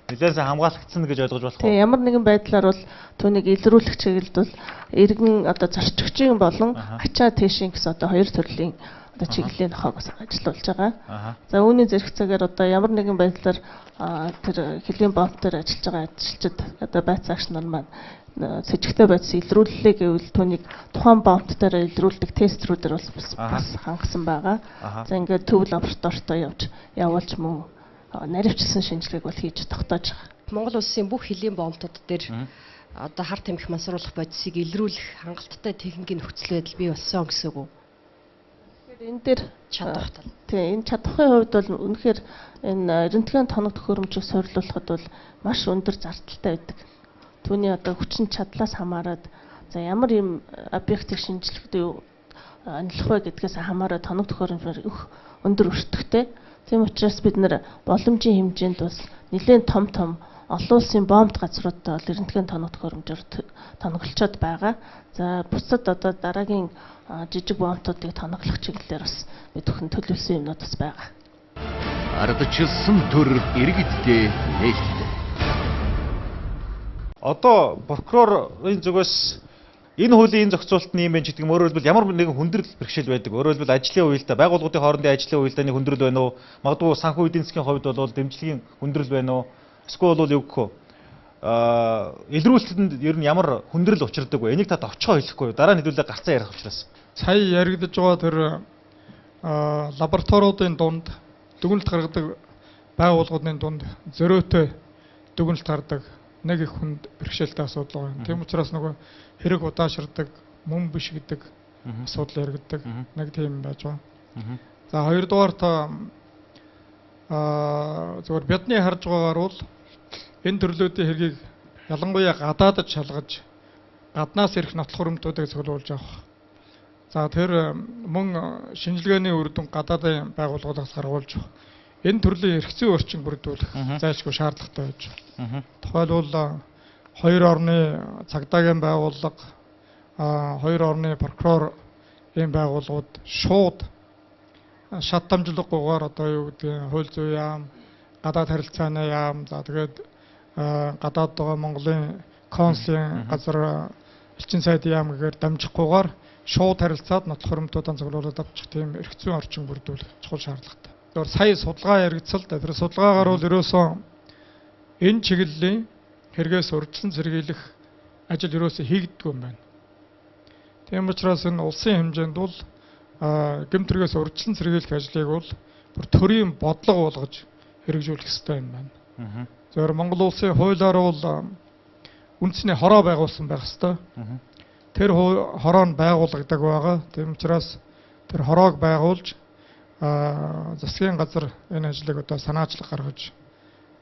нэлээд сайн хамгаалагдсан гэж ойлгож болох уу? Тийм, ямар нэгэн байдлаар бол түүнийг илрүүлэх чиглэлд бол иргэн одоо зорчигчийн болон ачаа тийшин гэсэн одоо хоёр төрлийн одоо чиглэлийн нохойг бас ажиллуулж байгаа. За үүний зэрэгцээгээр одоо ямар нэгэн байдлаар тэр хөлийн бомб дээр ажиллаж байгаа ажилчид одоо байцаагч нар маань сэжигтэй бодис илрүүллээ гэвэл түүнийг тухайн бомб дээр илрүүлдэг тестрүүдээр бас хангасан байгаа. За ингээд төв лабораторитой явж явуулж мөн наривчлсан шинжилгээг бол хийж тогтоож байгаа. Монгол улсын бүх хөлийн бомбууд дээр одоо хар тамхи мансууруулах бодисыг илрүүлэх хангалттай техникийн нөхцөл байдал бий болсон гэсэн үг үү? Тэгэхээр энэ дээр чадах тал. Тийм, энэ чадахын хувьд бол үнэхээр энэ рентген тоног төхөөрөмжийг суйрлуулахад бол маш өндөр зардалтай байдаг. Түүний одоо хүчин чадлаас хамаарат, за ямар юм объектыг шинжлэхэд юу онилох вэ гэдгээс хамаарат тоног төхөөрөмжөөр их өндөр өртөгтэй. Тийм учраас бид нэр боломжийн хэмжээнд бас нэлээд том том олон улсын бомбд газруудтай бол рентген тоног төхөөрөмжөөр тоноглолцоод байгаа. За бусад одоо дараагийн жижиг бомбтуудыг тоноглох чиглэлээр бас бид бүхэн төлөвлөсөн юмнууд бас байгаа. Ардчилсан төр иргэддээ нээлттэй. Одоо прокурорын зүгээс энэ хуулийн энэ зохицуулалт нь юм байна гэдэг юм, өөрөөр хэлбэл ямар нэгэн хүндрэл бэрхшээл байдаг. Өөрөөр хэлбэл ажлын уялдаа, байгууллагуудын хоорондын ажлын уялдааны хүндрэл байна уу? Магадгүй санхүү эдийн засгийн хувьд бол дэмжлэгийн хүндрэл байна уу? Эсвэл бол юу гэх вэ? Илрүүлэлтэнд ер нь ямар хүндрэл учирдаг вэ? Энийг та товчхон хэлэхгүй юу? Дараа нь хэдүүлээ гарцаа ярих учраас. Сая яригдж байгаа тэр лабораториудын дунд дүгнэлт гаргадаг байгууллагуудын дунд зөрөөтэй дүгнэлт гаргадаг нэг их хүнд бэрхшээлтэй асуудал байгаа. Тийм учраас нөгөө хэрэг удаашрдаг, мөн биш гэдэг асуудал яригддаг. Нэг тийм байж байгаа. За хоёрдугаарт зөвхөн бидний харж байгаагаар бол энэ төрлүүдийн хэргийг ялангуяа гадаадд шалгаж гаднаас ирэх нотлох хуримтуудыг цуглуулж авах. За тэр мөн шинжилгээний үр дүн гадаадын байгууллагуудаас гаргуулж авах. Энэ төрлийн эрх зүйн орчин бүрдүүлэх зайлшгүй шаардлагатай байж байна. Тухайлбал хоёр орны цагдаагийн байгууллага, хоёр орны прокурор ийм байгууллагууд шууд шат дамжлаггүйгээр одоо юу гэдэг хууль зүйн яам, гадаад харилцааны яам, за тэгээд гадаад байгаа Монголын консулын газар элчин сайдын яам гэхээр дамжихгүйгээр шууд харилцаад нотлох хуримтуудаа цуглуулад авчих тийм эрх зүйн орчин бүрдүүлэх чухал шаардлагатай. Сая судалгаа яригдсан л да. Тэр судалгаагаар бол ерөөсөө энэ чиглэлийн хэрэгээс урьдчилан сэргийлэх ажил ерөөсөө хийгддэггүй юм байна. Тийм учраас энэ улсын хэмжээнд бол гэмт хэрэгээс урьдчилан сэргийлэх ажлыг бол бүр төрийн бодлого болгож хэрэгжүүлэх ёстой юм байна. Зөвхөн Монгол улсын хуулиар бол үндэсний хороо байгуулсан байх ёстой. Тэр хороо нь байгууллагдаг байгаа. Тийм учраас тэр хороог байгуулж засгийн газар энэ ажлыг одоо санаачлаг гаргаж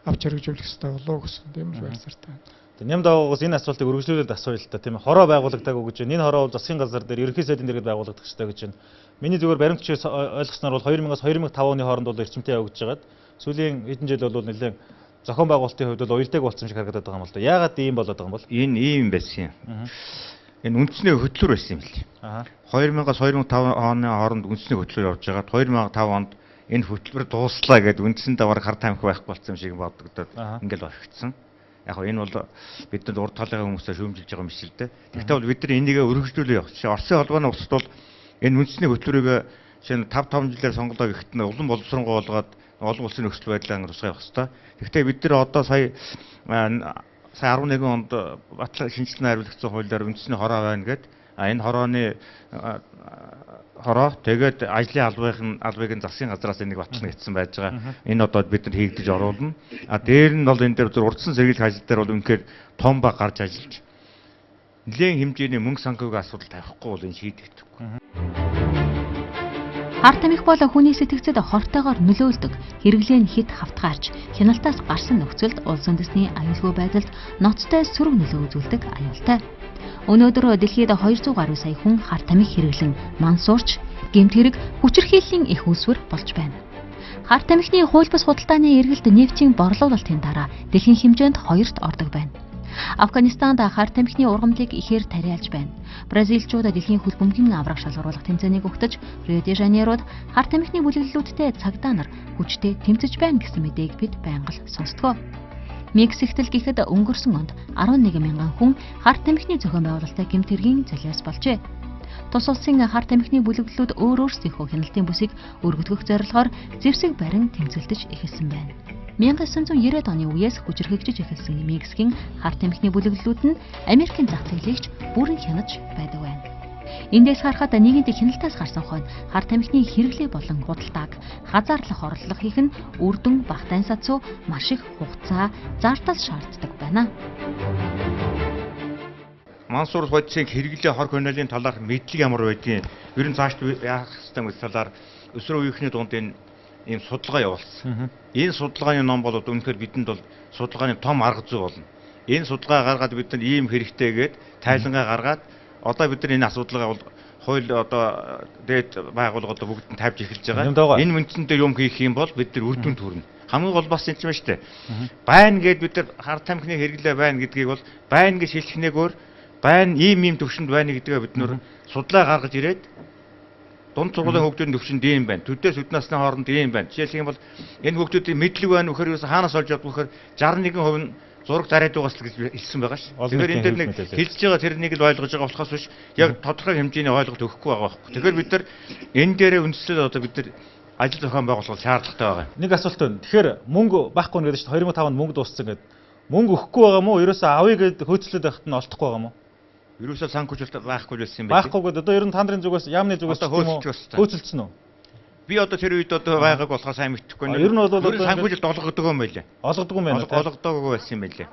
авч хэрэгжүүлэх ёстой болов гэсэн тийм л байр суурьтай. Ням даваагаас энэ асуултыг өргөжлүүлээд асууя л та, тийм ээ. Хороо байгуулагдаагүй гэж байна. Энэ хороо бол засгийн газар дээр ерөнхий сайдын дэргэд байгуулагдах ёстой гэж байна. Миний зүгээр баримт жишээ ойлгосноор бол 2000-аас 2005 оны хооронд бол эрчимтэй явагдаж байгаад сүүлийн хэдэн жил бол нэлээд зохион байгуулалтын хувьд бол уялдааг болсон шиг харагдаад байгаа юм л да. Яагаад ийм болоод байгаа юм бол? Энэ ийм байсан юм. Энэ үндэсний хөтлөр байсан юм л. 2000-аас 2005 оны хооронд үндэсний хөтлөр явж байгаад 2005 онд энэ хөтөлбөр дууслаа гэдээ үндсэндээ бараг хар тамхи байхгүй болсон юм шиг бодогдоод ингээл орхигдсон. Яг хөө энэ бол бидэнд урд талын хүмүүсээ шүүмжилж байгаа юм шиг л дээ. Гэхдээ бол бид нар энийгээ өргөжлүүлээ явах. Жишээ Оросын холбооны улсад бол энэ үндэсний хөтөлбөрийг жишээ нь 5 жилээр сонголоо гэхэд нь улам боловсронгуй болгоод олон улсын нөхцөл байдлаа тусгай явах хэвээр. Гэхдээ бид нар одоо сая 11 онд батлан шинжилгээ хариуцсан хуулиар үндэсний хороо байна гэд энэ хорооны хороо тэгээд ажлын албыг нь засгийн газраас энийг батлана гэсэн байж байгаа. Энэ одоо бид нар хийгдэж оруулна. А дээр нь бол энэ дээр зөв урдсан сэргийлэх ажил дээр бол үнэхээр том баг гарч ажиллаж нэлээд хэмжээний мөнгө санхүүгийн асуудал тавихгүй бол энэ шийдэгдэхгүй. Хар тамхи бол хүний сэтгцэд хортойгоор нөлөөлдөг, хэрэглээ нь хэд хавтгаарч, хяналтаас гарсан нөхцөлд улс үндэсний аюулгүй байдалд ноцтой сөрөг нөлөө үзүүлдэг аюултай. Өнөөдөр дэлхийд 200 гаруй сая хүн хар тамхи хэрэглэн мансуурч, гэмт хэрэг хүчирхийллийн их үүсвэр болж байна. Хар тамхины хууль бус худалдааны эргэлт нефтийн борлуулалтын дараа дэлхийн хэмжээнд хоёрт ордог байна. Афганистанд хар тамхины ургамлыг ихээр тариалж байна. Бразилчууд дэлхийн хөл бөмбөгийн авраг шалгаруулах тэмцээнийг өгтөж, Рио де Жанейрод хар тамхины бүлэглэлүүдтэй цагдаа нар хүчтэй тэмцэж байна гэсэн мэдээг бид байнга л сонсдгоо. Мексиктэл гэхэд өнгөрсөн онд 11 мянган хүн хар тамхины зохион байгуулалттай гэмт хэргийн золиос болжээ. Тус улсын хар тамхины бүлэглэлүүд өөр өөрсдийнхөө хяналтын бүсийг өргөдгөх зорилгоор зэвсэг барин тэмцэлдэж эхэлсэн байна. 1990-ад оны үеэс хүчирхэгжиж эхэлсэн Мексикийн хар тамхины бүлэглэлүүд нь Америкийн зах зээлийг ч бүрэн хянаж байдаг байна. Эндээс харахад нийгэмд хяналтаас гарсан хойно хар тамхины хэрэглээ болон худалдааг хазаарлах орлого хийх нь үр дүн багтайн сацуу маш их хугацаа, зардал шаарддаг байна. Мансуур бодисыг хэрэглээ хор хөнөөлийн талаарх мэдлэг ямар байдгийг ер нь цаашд яах ёстой гэдэг талаар өсвөр үеийнхний дунд энэ ийм судалгаа явуулсан. Энэ судалгааны ном бол үнэхээр бидэнд бол судалгааны том арга зүй болно. Энэ судалгаа гаргаад бид нар ийм хэрэгтэйгээд тайлангаа гаргаад одоо бид нар энэ асуудлыг бол хууль одоо дээд байгууллага одоо бүгд нь тавьж эхэлж байгаа. Энэ үндсэн дээр юм хийх юм бол бид нар үр дүнд хүрнэ. Хамгийн гол бас энэ ч юм шүү дээ. Байна гэд бид нар хар тамхины хэрэглээ байна гэдгийг бол байна гэж хэлчихнээгөөр байна ийм ийм төвшөнд байна гэдгээ бид нар судлаа гаргаж ирээд дунд сургуулийн хүүхдүүдийн төвшөнд ийм байна. Төдөөс өд насны хооронд ийм байна. Жишээлх юм бол энэ хүүхдүүдийн мэдлэг байна вэхээр юусэн хаанаас олж явдаг вэхээр 61% нь зураг дараад байгаас л гэж хэлсэн байгаа ш. Тэгэхээр энэ дээр нэг хэлж байгаа тэрнийг л ойлгож байгаа болохоос биш яг тодорхой хэмжээний ойлголт өгөхгүй байгаа байхгүй. Тэгэхээр бид нар энэ дээрээ үндэслэл одоо бид нар ажил зохион байгуулах шаардлагатай байгаа. Нэг асуулт байна. Тэгэхээр мөнгө байхгүй гэдэг чинь 2005 онд мөнгө дууссан гэдэг. Мөнгө өгөхгүй байгаа мó? Ерөөсөө авъя гэд хөөцлөд байхад нь олдохгүй байгаа мó? Ерөөсөө санхүүжилт байхгүй байсан юм байна. Байхгүй гэдэг одоо ер нь та нарын зүгээс яамны зүгээс хөөцөлдсөн үү? Би одоо тэр үед одоо байгааг болохоор сайн мэдэхгүй байна. Ер нь бол одоо санхүүжилт олгодог юм байлээ. Олгодог юм байна. Олгодоогүй байсан юм байлээ.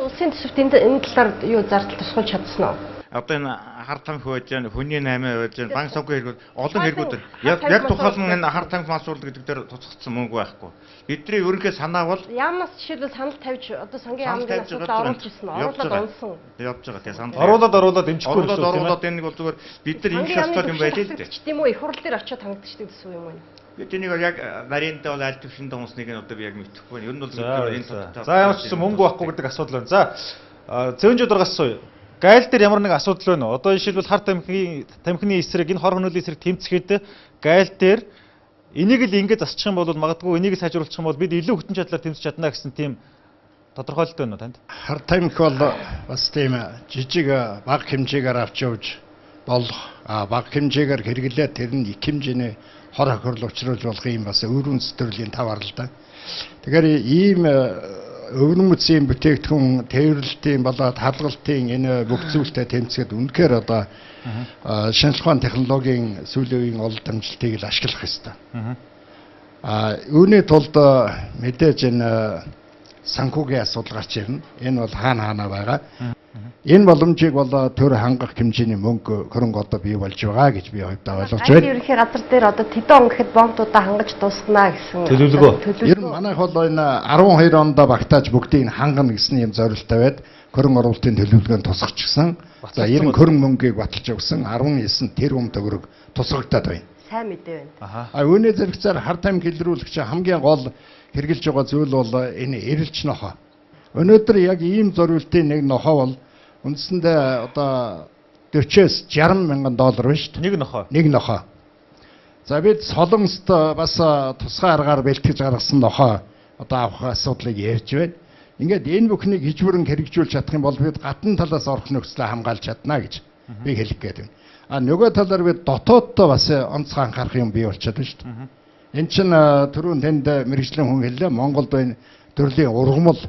Улсын төсөвт энэ талаар юу зардал тусгуулж чадсан уу? Одоо энэ хар тамхи байж байна, хүний наймаа байж байна, банк санхүү хэрэгүүд олон хэрэгүүд яг тухайлан энэ хар тамхи мансуурлал гэдэг дээр туцгдсан мөнгө байхгүй. Бидний ерөнхий санаа бол яамнаас жишээлбэл санал тавьж одоо сангийн яамны асуудал оруулж ирсэн, оруулаад унсан. Явж байгаа тийм санал. Оруулаад дэмжихгүй гэсэн үг тийм ээ. Оруулаад энэ нэг бол зүгээр бид нар ингэх ёстой юм байлээ л дээ. Тийм үү, их хурал дээр очиод хангагдчихдаг гэсэн юм уу? Би тэнийг яг нарийнтай бол аль төвшөнд унсныг нь одоо би яг мэдэхгүй байна. Ер нь бол бид энэ За ямар ч гэсэн мөнгө байхгүй гэдэг асуудал байна. За Цэвэнжид дургаас сууя. Гайл дээр ямар нэг асуудал байна уу? Одоо жишээлбэл хар тамхины эсрэг энэ хор хөнөөлийн эсрэг тэмцэхэд гайл дээр энийг л ингэ засчих юм бол магадгүй энийг сайжруулчих юм бол бид илүү хүчин чадлаар тэмцэж чадна гэсэн тийм тодорхойлолт байна уу танд? Хар тамхи бол бас тийм жижиг бага хэмжээгээр авч явж болох, бага хэмжээгээр хэрэглээд тэр нь их хэмжээний хор хохирол учруулж болох юм бас өвөрмөц төрлийн тавар л да. Тэгэхээр ийм өвөрмөцийн бүтээгдэхүүн тээвэрлэлтийн болоод хадгалтын энэ бүх зүйлтэй тэмцэхэд үнэхээр одоо шинжлэх ухааны технологийн сүүлийн үеийн олон дамжилтыг л ашиглах ёстой. Үүний тулд мэдээж энэ санхүүгийн асуудал гарч ирнэ. Энэ бол хаана хаана байгаа. Энэ боломжийг бол төр хангах хэмжээний мөнгө хөрөнгө одоо бий болж байгаа гэж би хувьдаа ойлгож байна. Ерөнхий газар дээр одоо тэдэн он гэхэд бомбуудаа хангаж дуусгана гэсэн төлөвлөгөө. Ер нь манайх бол энэ 12 онд багтааж бүгдийг хангана гэсэн юм зорилттой байд. Хөрөнгө оруулалтын төлөвлөгөөнд тусгачсан. За 90 хөрөнгө мөнгийг баталж өгсөн 19 тэрбум төгрөг тусгагдаад байна. Сайн мэдээ байна. А үүний зэрэгцээр хар тамхи илрүүлэгч хамгийн гол хэрэгжилж байгаа зүйл бол энэ эрэлч нохоо. Өнөөдөр яг ийм зориултын нэг нохоо бол үндсэндээ одоо 40-с 60 мянган доллар байна шүү дээ. Нэг нохоо. Нэг нохоо. За бид Солонгост бас тусгай аргаар бэлтгэж гаргасан нохоо одоо авах асуудлыг ярьж байна. Ингээд энэ бүхнийг хижбүрэн хэрэгжүүлж чадах юм бол бид гадна талаас орох нөхцөлөө хамгаалж чадна гэж би хэлэх гээд байна. А нөгөө талаар бид дотооддоо бас онцгой анхаарах юм бий болчиход байна шүү дээ. Энд чинь түрүүн тэнд мэргэжлийн хүн хэллээ. Монголд энэ төрлийн ургамал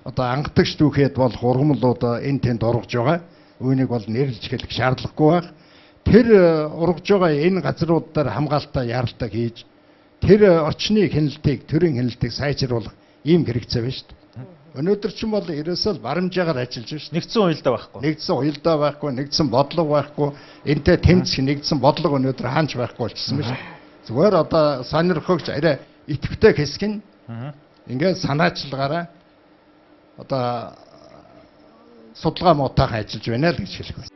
одоо ангатагч түүхэд болох ургамлууд энэ тэнд ургаж байгаа. Үүнийг бол нэрлж хэлэх шаардлагагүй байх. Тэр ургаж байгаа энэ газрууд дээр хамгаалтаа яаралтай хийж тэр орчны хяналтыг, төрийн хяналтыг сайжруулах ийм хэрэгцээ байна шүү дээ. Өнөөдөр чинь бол ерөөсөө л барамжаагаар ажиллаж байна шүү. Нэгдсэн уялдаа байхгүй. Нэгдсэн уялдаа байхгүй, нэгдсэн бодлого байхгүй, энтэй тэмцэх нэгдсэн бодлого өнөөдөр хаанч байхгүй болчихсон байна шүү. Зүгээр одоо сонирхогч арай идэвхтэй хэсэг нь ингээд санаачилгаараа одоо судалгаа муутайхан ажиллаж байна л гэж хэлэх байна.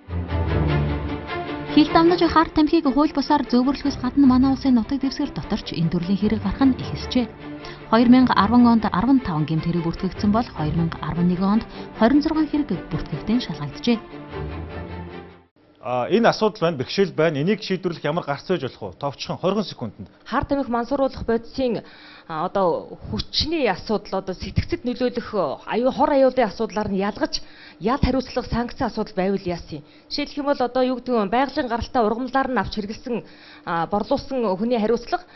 Хил дамнаж хар тамхиг хууль бусаар зөөвөрлөхөөс гадна манай улсын нутаг дэвсгэр дотор ч энэ төрлийн хэрэг гарах нь ихэсжээ. 2010 онд 15 гэмт хэрэг бүртгэгдсэн бол 2011 онд 26 хэрэг бүртгэгдэн шалгагджээ. Энэ асуудал байна, бэрхшээл байна. Энийг шийдвэрлэх ямар гарц байж болох вэ? Товчхон 20 секундэд. Хар тамхи мансууруулах бодисын одоо хүчний асуудал, одоо сэтгцэд нөлөөлөх аюу хор аюулын асуудлаар нь ялгаж ял хариуцлага санкцын асуудал байвал яасан юм. Жишээлх юм бол одоо юу гэдэг нь байгалийн гаралтай ургамлаар нь авч хэрэгэлсэн борлуулсан хүний хариуцлага,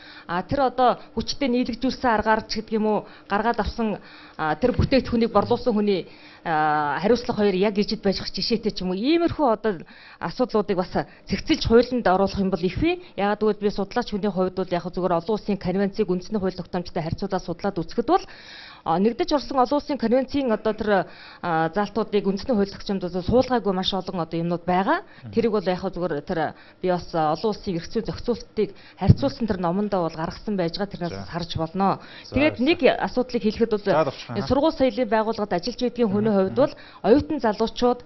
тэр одоо хүчтэй нийлэгжүүлсэн аргаар ч гэдэг юм уу гаргаад авсан тэр бүтээгдэхүүнийг борлуулсан хүний хариуцлага хоёр яг ижид байх жишээтэй ч юм уу. Иймэрхүү одоо асуудлуудыг бас цэгцэлж хуулинд оруулах юм бол их вэ. Яагаад гэвэл би судлаач хүний хувьд бол яг зүгээр олон улсын конвенцийг үндэсний хууль тогтоомжтой харьцуулаад судлаад үзэхэд бол нэгдэж орсон олон улсын конвенцийн одоо тэр заалтуудыг үндэсний хууль тогтоомжид суулгаагүй маш олон одоо юмнууд байгаа. Тэрийг бол яг зүгээр тэр би бас олон улсын эрх зүйн зохицуултыг харьцуулсан тэр номондоо бол гаргасан байж байгаа, тэрнээс харж болно. Тэгээд нэг асуудлыг хэлэхэд бол сургууль соёлын байгууллагад ажиллаж байдгийн хүний хувьд бол оюутан залуучууд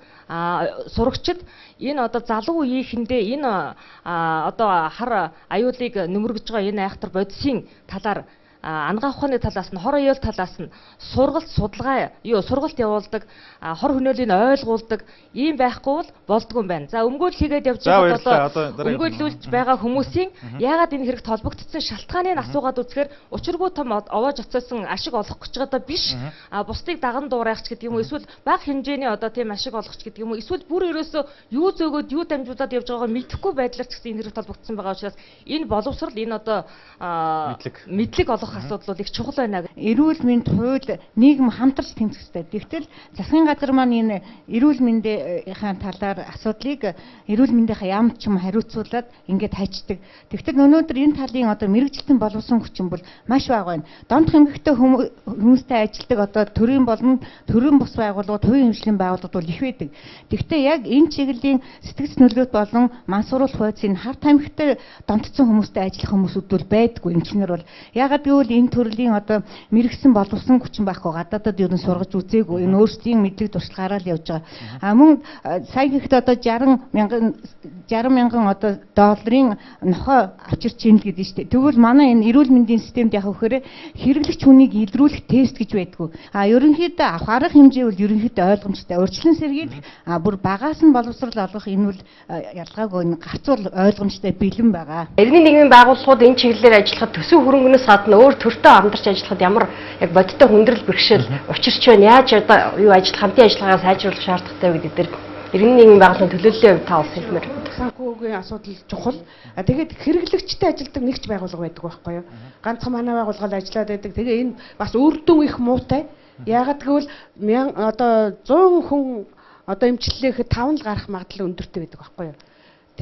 сурагчид энэ одоо залуу үеийнхэндээ энэ одоо хар аюулыг нөмөргөж байгаа энэ айхтар бодисын талаар анагаах ухааны талаас нь, хор аюул талаас нь сургалт судалгаа юу сургалт явуулдаг, хор хөнөөлийг ойлгуулдаг ийм байхгүй бол болдгүй юм байна. За өмгөөл хийгээд явж байхад одоо өмгөөлүүлж байгаа хүмүүсийн яагаад энэ хэрэгт холбогдсон шалтгааныг асуугаад үзэхээр учиргүй том овоож оцоосон ашиг олох гэж байгаа биш. Бусдыг даган дуурайх ч гэдэг юм уу, эсвэл бага хэмжээний одоо тийм ашиг олох ч гэдэг юм уу, эсвэл бүр ерөөсөө юу зөөгөөд юу дамжуулаад явж байгааг мэдэхгүй байдлаар ч гэсэн энэ хэрэгт холбогдсон байгаа учраас энэ боловсрал энэ одоо мэдлэг олох асуудал бол их чухал байна. Эрүүл мэнд хууль нийгэм хамтарч тэмцэх ёстой. Тэгтэл засгийн газар маань энэ эрүүл мэндийн талаар асуудлыг эрүүл мэндийнхаа яамд ч юм хариуцуулаад ингээд хайчдаг. Тэгтэл өнөөдөр энэ талын одоо мэрэгжилтэн боловсон хүчин бол маш бага байна. Донтох эмгэгтэй хүмүүстэй ажилладаг одоо төрийн болон төрийн бус байгууллагууд, хувийн хөгжлийн байгууллагууд бол их байдаг. Тэгтээ яг энэ чиглэлийн сэтгэц нөлөөт болон мансууруулах хуулийн хар тамхитай донтцсон хүмүүстэй ажиллах хүмүүсүүд бол байдаггүй. Эмчнэр бол ягаад гэвэл энэ төрлийн одоо мэрэгсэн боловсон хүчин байхгүй, гадаадад ер нь сургаж үзээгүй, энэ өөрсдийн мэдлэг туршлагаараа л явж байгаа. А мөн сая гэхэд одоо 60 мянган одоо долларын нохой авчирч ийн л гэдэг нь шүү дээ. Тэгвэл манай энэ эрүүл мэндийн системд яг вэхээр хэрэглэгч хүнийг илрүүлэх тест гэж байдгүй. А ерөнхийдөө авах арга хэмжээ бол ерөнхийдөө ойлгомжтой. Урьдчилан сэргийлэх, бүр багаас нь боловсрол олгох энэ бол ялгаагүй энэ гарцуул ойлгомжтой бэлэн байгаа. Иргэний нийгмийн байгууллагууд энэ чиглэлээр ажиллахад төсөв хөрөнгөнөөс гадна өөр төртөө амьдарч ажиллахад ямар яг бодиттой хүндрэл бэрхшээл учирч байна? Яаж одоо юу ажил хамтын ажиллагаагаа сайжруулах шаардлагатай вэ гэдэг дээр иргэний нийгмийн байгууллагын төлөөллийн хувьд та улсын хэлмээр. Санхүүгийн асуудал чухал. Тэгээд хэрэглэгчтэй ажилладаг нэгч байгууллага байдаг байхгүй юу? Ганцхан манай байгууллага ажиллаад байдаг. Тэгээ энэ бас үр дүн их муутай. Яагаад гэвэл одоо 100 хүн одоо эмчлэлээхэд 5 л гарах магадлал өндөртэй байдаг байхгүй юу?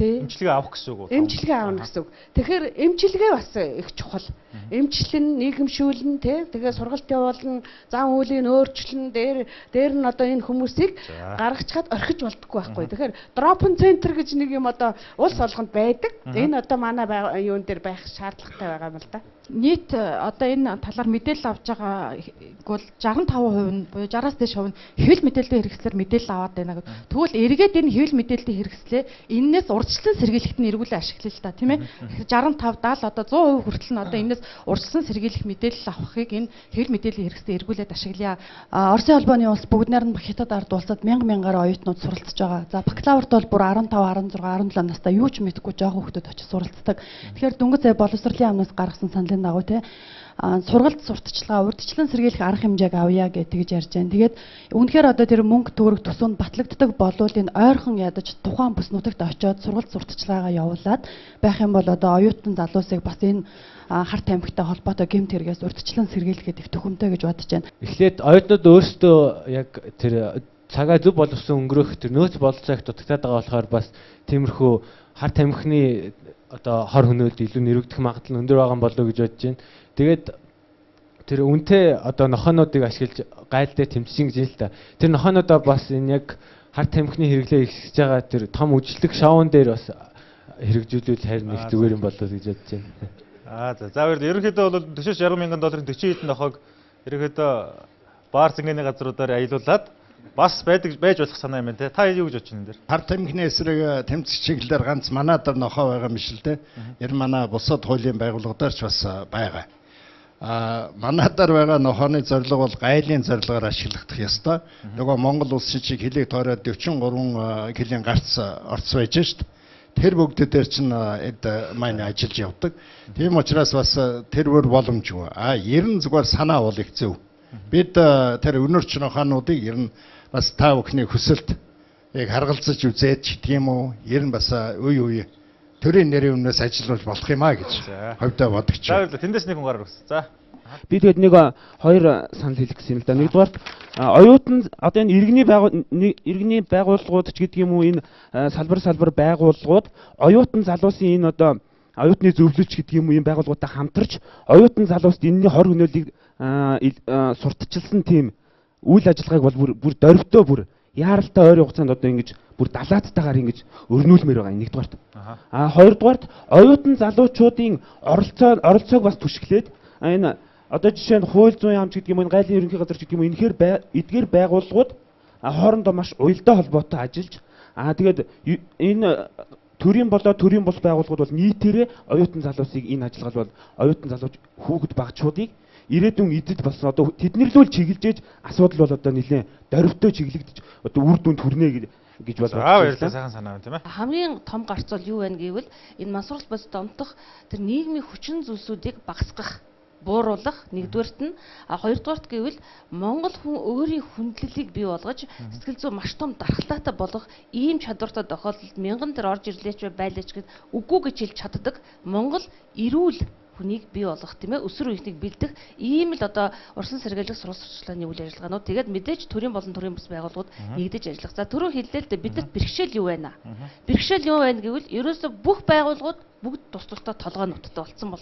Эмчилгээ авах гэсэн үг үү? Эмчилгээ авах гэсэн үг. Тэгэхээр эмчилгээ бас их чухал. Эмчлэн, нийгэмшүүлэн, тий. Тэгээ сургалт явуулна, зан үйлийг өөрчлөн, дээр нь одоо энэ хүмүүсийг гаргачхад орхиж болдоггүй байхгүй. Тэгэхээр дропн центр гэж нэг юм одоо улс болгонд байдаг. Энэ одоо манай юун дээр байх шаардлагатай байгаа юм л да. Нийт одоо энэ талаар мэдээлэл авч байгаа бол 65% нь буюу 60-аас дээш хувь нь хэвлэл мэдээллийн хэрэгслээр мэдээлэл аваад байна гэдэг. Тэгвэл эргээд энэ хэвлэл мэдээллийн хэрэгслээ энээс урьдчилан сэргийлэхэд нь эргүүлэн ашиглая л та, тийм ээ. 65 70 одоо 100% хүртэл нь одоо энээс урьдчилан сэргийлэх мэдээлэл авахыг энэ хэвлэл мэдээллийн хэрэгслээ эргүүлээд ашиглая. Оросын холбооны улс бүгд найрамд Хятад ард улсад мянга мянгаар оюутнууд суралцж байгаа. За бакалаврт бол бүр 15, 16, 17 настай юу ч мэдэхгүй жоохон хүүхдүүд очиж суралцдаг. Тэгэхээр дөнгөж сая боловсролын яамнаас гаргасан саналын дагуу те сургалт сурталчилгаа урьдчилан сэргийлэх арга хэмжээг авъя гэж тэгж ярьж байна. Тэгээд үнэхээр одоо тэр мөнгө төгрөг төсөөнд батлагддаг болвол энэ ойрхон ядаж тухайн бүс нутагт очиод сургалт сурталчилгаагаа явуулаад байх юм бол одоо оюутан залуусыг бас энэ хар тамхитай холбоотой гэмт хэрэгээс урьдчилан сэргийлэхэд их төхөмтэй гэж бодож байна. Эхлээд оюутнууд өөрсдөө яг тэр цагаа зөв боловсон өнгөрөөх тэр нөөц бололцоо их дутагдаад байгаа болохоор бас тиймэрхүү хар тамхины одоо хор хөнөөлд илүү нэрвэгдэх магадлал өндөр байгаа юм болоо гэж бодож байна. Тэгээд тэр үнэтэй одоо нохоонуудыг ашиглаж гайл дээр тэмцсэн гэж юм л та. Тэр нохоонуудаа бас энэ яг хар тамхины хэрэглээ ихсэж байгаа тэр том үжиглэх шоун дээр бас хэрэгжүүлвэл харин их зүгээр юм болоо гэж бодож байна. Аа за. За баярлалаа. Ерөнхийдөө бол 40 60 мянган долларын 40 хэдэн нохойг ерөнхийдөө баар цэнгэний газруудаар аялуулад бас байдаг байж болох санаа юм байна те. Та юу гэж бодож байна энэ дээр? Хар тамхины эсрэг тэмцэх чиглэлээр ганц манай дээр нохой байгаа юм шиг л те. Ер манай бусад хуулийн байгууллагуудаар ч бас байгаа. Манай дээр байгаа нохооны зорилго бол гайлын зорилгоор ашиглагдах ёстой. Нөгөө Монгол улсын чиг хилийг тойроод 43 килийн гарц орц байж шít. Тэр бүгд дээр чинь эд маань ажиллаж явдаг. Тийм учраас бас тэр бүр боломжгүй. Ер нь зүгээр санаа бол их зөв. Бид тэр өнөрч нохоонуудыг ер нь бас та бүхний хүсэлт яг харгалзаж үзээд ч гэх юм уу. Ер нь бас үе үе төрийн нэрийн өмнөөс ажиллаж болох юм а гэж хувьдаа бодогч. За баярлалаа. Тэндээс нэг хүн гараа өгсөн. За. Би тэгээд нэг хоёр санал хэлэх гэсэн юм л да. Нэгдүгээр оюутан одоо энэ иргэний байгууллагууд ч гэдэг юм уу, энэ салбар байгууллагууд оюутан залуусын энэ одоо оюутны зөвлөлч гэдэг юм уу, энэ байгууллагуудтай хамтарч оюутан залууст энэний хор хөнөөлийг сурталчилсан тийм үйл ажиллагааг бол бүр дөрвтөө бүр яаралтай ойрын хугацаанд одоо ингэж бүр далааттайгаар ингэж өрнүүлмээр байгаа нэгдүгээрт. Хоёрдугаарт оюутан залуучуудын оролцоог бас түшиглээд энэ одоо жишээ нь хууль зүйн яам ч гэдэг юм уу, гайлын ерөнхий газар ч гэдэг юм уу, энэхээр эдгээр байгууллагууд хоорондоо маш уялдаа холбоотой ажиллаж тэгээд энэ төрийн болоо төрийн бус байгууллагууд бол нийтээрээ оюутан залуусыг энэ ажиллагаал бол оюутан залууч хүүхэд багчуудыг ирээдүйн эзэд болсон одоо тэднэр лөө чиглэж асуудал бол одоо нэлээд дөрвтөө чиглэгдэж одоо үр дүнд хүрнэ гэж бол бодсон. Баярлалаа, сайхан санаа байна тийм ээ. Хамгийн том гарц бол юу байна гэвэл энэ мансууруулах бодис донтох тэр нийгмийн хүчин зүйлсүүдийг багасгах, бууруулах нэгдүгээрт нь, хоёрдугаарт гэвэл Монгол хүн өөрийн хүндлэлийг бий болгож сэтгэл зүй маш том дархлаатай болох ийм чадвартай тохиолдолд мянган тэр орж ирлээч байлаач гэд үгүй гэж хэлж чаддаг Монгол эрүүл хүнийг бий болгох тийм ээ, өсвөр үеийнхнийг бэлдэх ийм л одоо урсан сэргийлэх сурвалж сурчлагын үйл ажиллагаанууд тэгээд мэдээж төрийн болон төрийн бус байгууллагууд нэгдэж ажиллах. За түрүү хэллээ л дээ, бидэнд бэрхшээл юу байна? Бэрхшээл юу байна гэвэл ерөөсөө бүх байгууллагууд бүгд тус тусдаа толгой нуттай болсон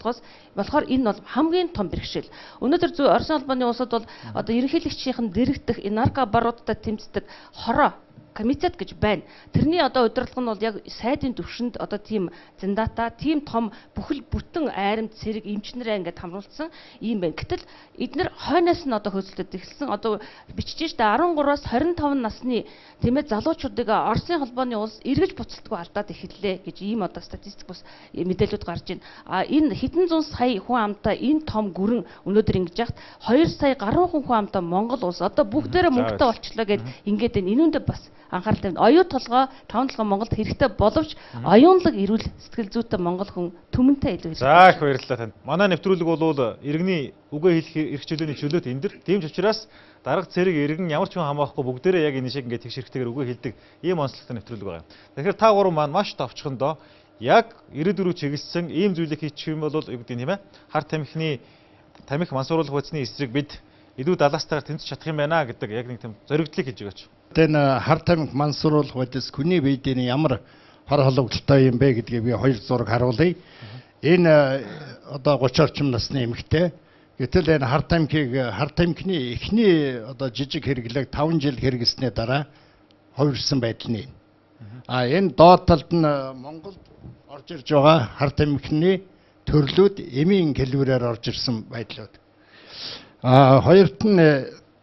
болохоор энэ бол хамгийн том бэрхшээл. Өнөөдөр зүй Оросын холбооны улсад бол одоо ерөнхийлөгчийн дэрэгдэх энэ наркобаруудтай тэмцдэг хороо комитет гэж байна. Тэрний одоо удирдлага нь бол яг сайдын түвшинд одоо тийм зэндата, тийм том бүхэл бүтэн айрамт цэрэг эмчнэрээ ингээд хамруулсан ийм байна. Гэтэл эднэр хойноос нь одоо хөөцөлдөд эхэлсэн. Одоо бичиж штэ 13-аас 25 насны тийм ээ залуучуудыг Оросын холбооны улс эргэж буцалтгүй алдаад эхэллээ гэж ийм одоо статистик бас мэдээлэлүүд гарч байна. А энэ хэдэн зуун сая хүн амтай энэ том гүрэн өнөөдөр ингэж яхад 2 сая гаруй хүн амтай Монгол улс одоо бүгдээрээ мөнгөтэй болчлоо гэд ингээд энэ үүндээ бас анхаарал тавина. Оюу толгой, таван толгой Монголд хэрэгтэй боловч оюунлаг эрүүл сэтгэл зүйтэй монгол хүн түмэнтэй илүү хэрэгтэй. За их баярлалаа танд. Манай нэвтрүүлэг бол иргэний үгээ хэлэх эрх чөлөөний чөлөөт энэ дэр. Тийм ч учраас дарга цэрэг иргэн ямар ч хүн хамаахгүй бүгдээрээ яг энэ шиг ингээд тэгш хэрэгтэйгээр үгээ хэлдэг ийм онцлогтой нэвтрүүлэг байгаа юм. Тэгэхээр та гурван маань маш товчхондоо яг 94 чиглэсэн ийм зүйлийг хийчих юм бол юу гэдэг юм бэ? Хар тамхины тамхи мансууруулах бодисны эсрэг бид илүү далаастайгаар тэмцэж чадах юм байна гэдэг яг нэг тийм зоригдлыг хийж өгөөч. Энэ хар тамхи мансууруулах бодис хүний биеийн ямар хор холбогдолтой юм бэ гэдгийг би хоёр зураг харуулъя. Энэ одоо 30 орчим насны эмэгтэй. Гэтэл энэ хар тамхины эхний одоо жижиг хэрэглээг 5 жил хэрэглэсний дараа хувирсан байдал нь. Энэ доод талд нь Монголд орж ирж байгаа хар тамхины төрлүүд эмийн хэлбэрээр орж ирсэн байдлууд. Хоёрт нь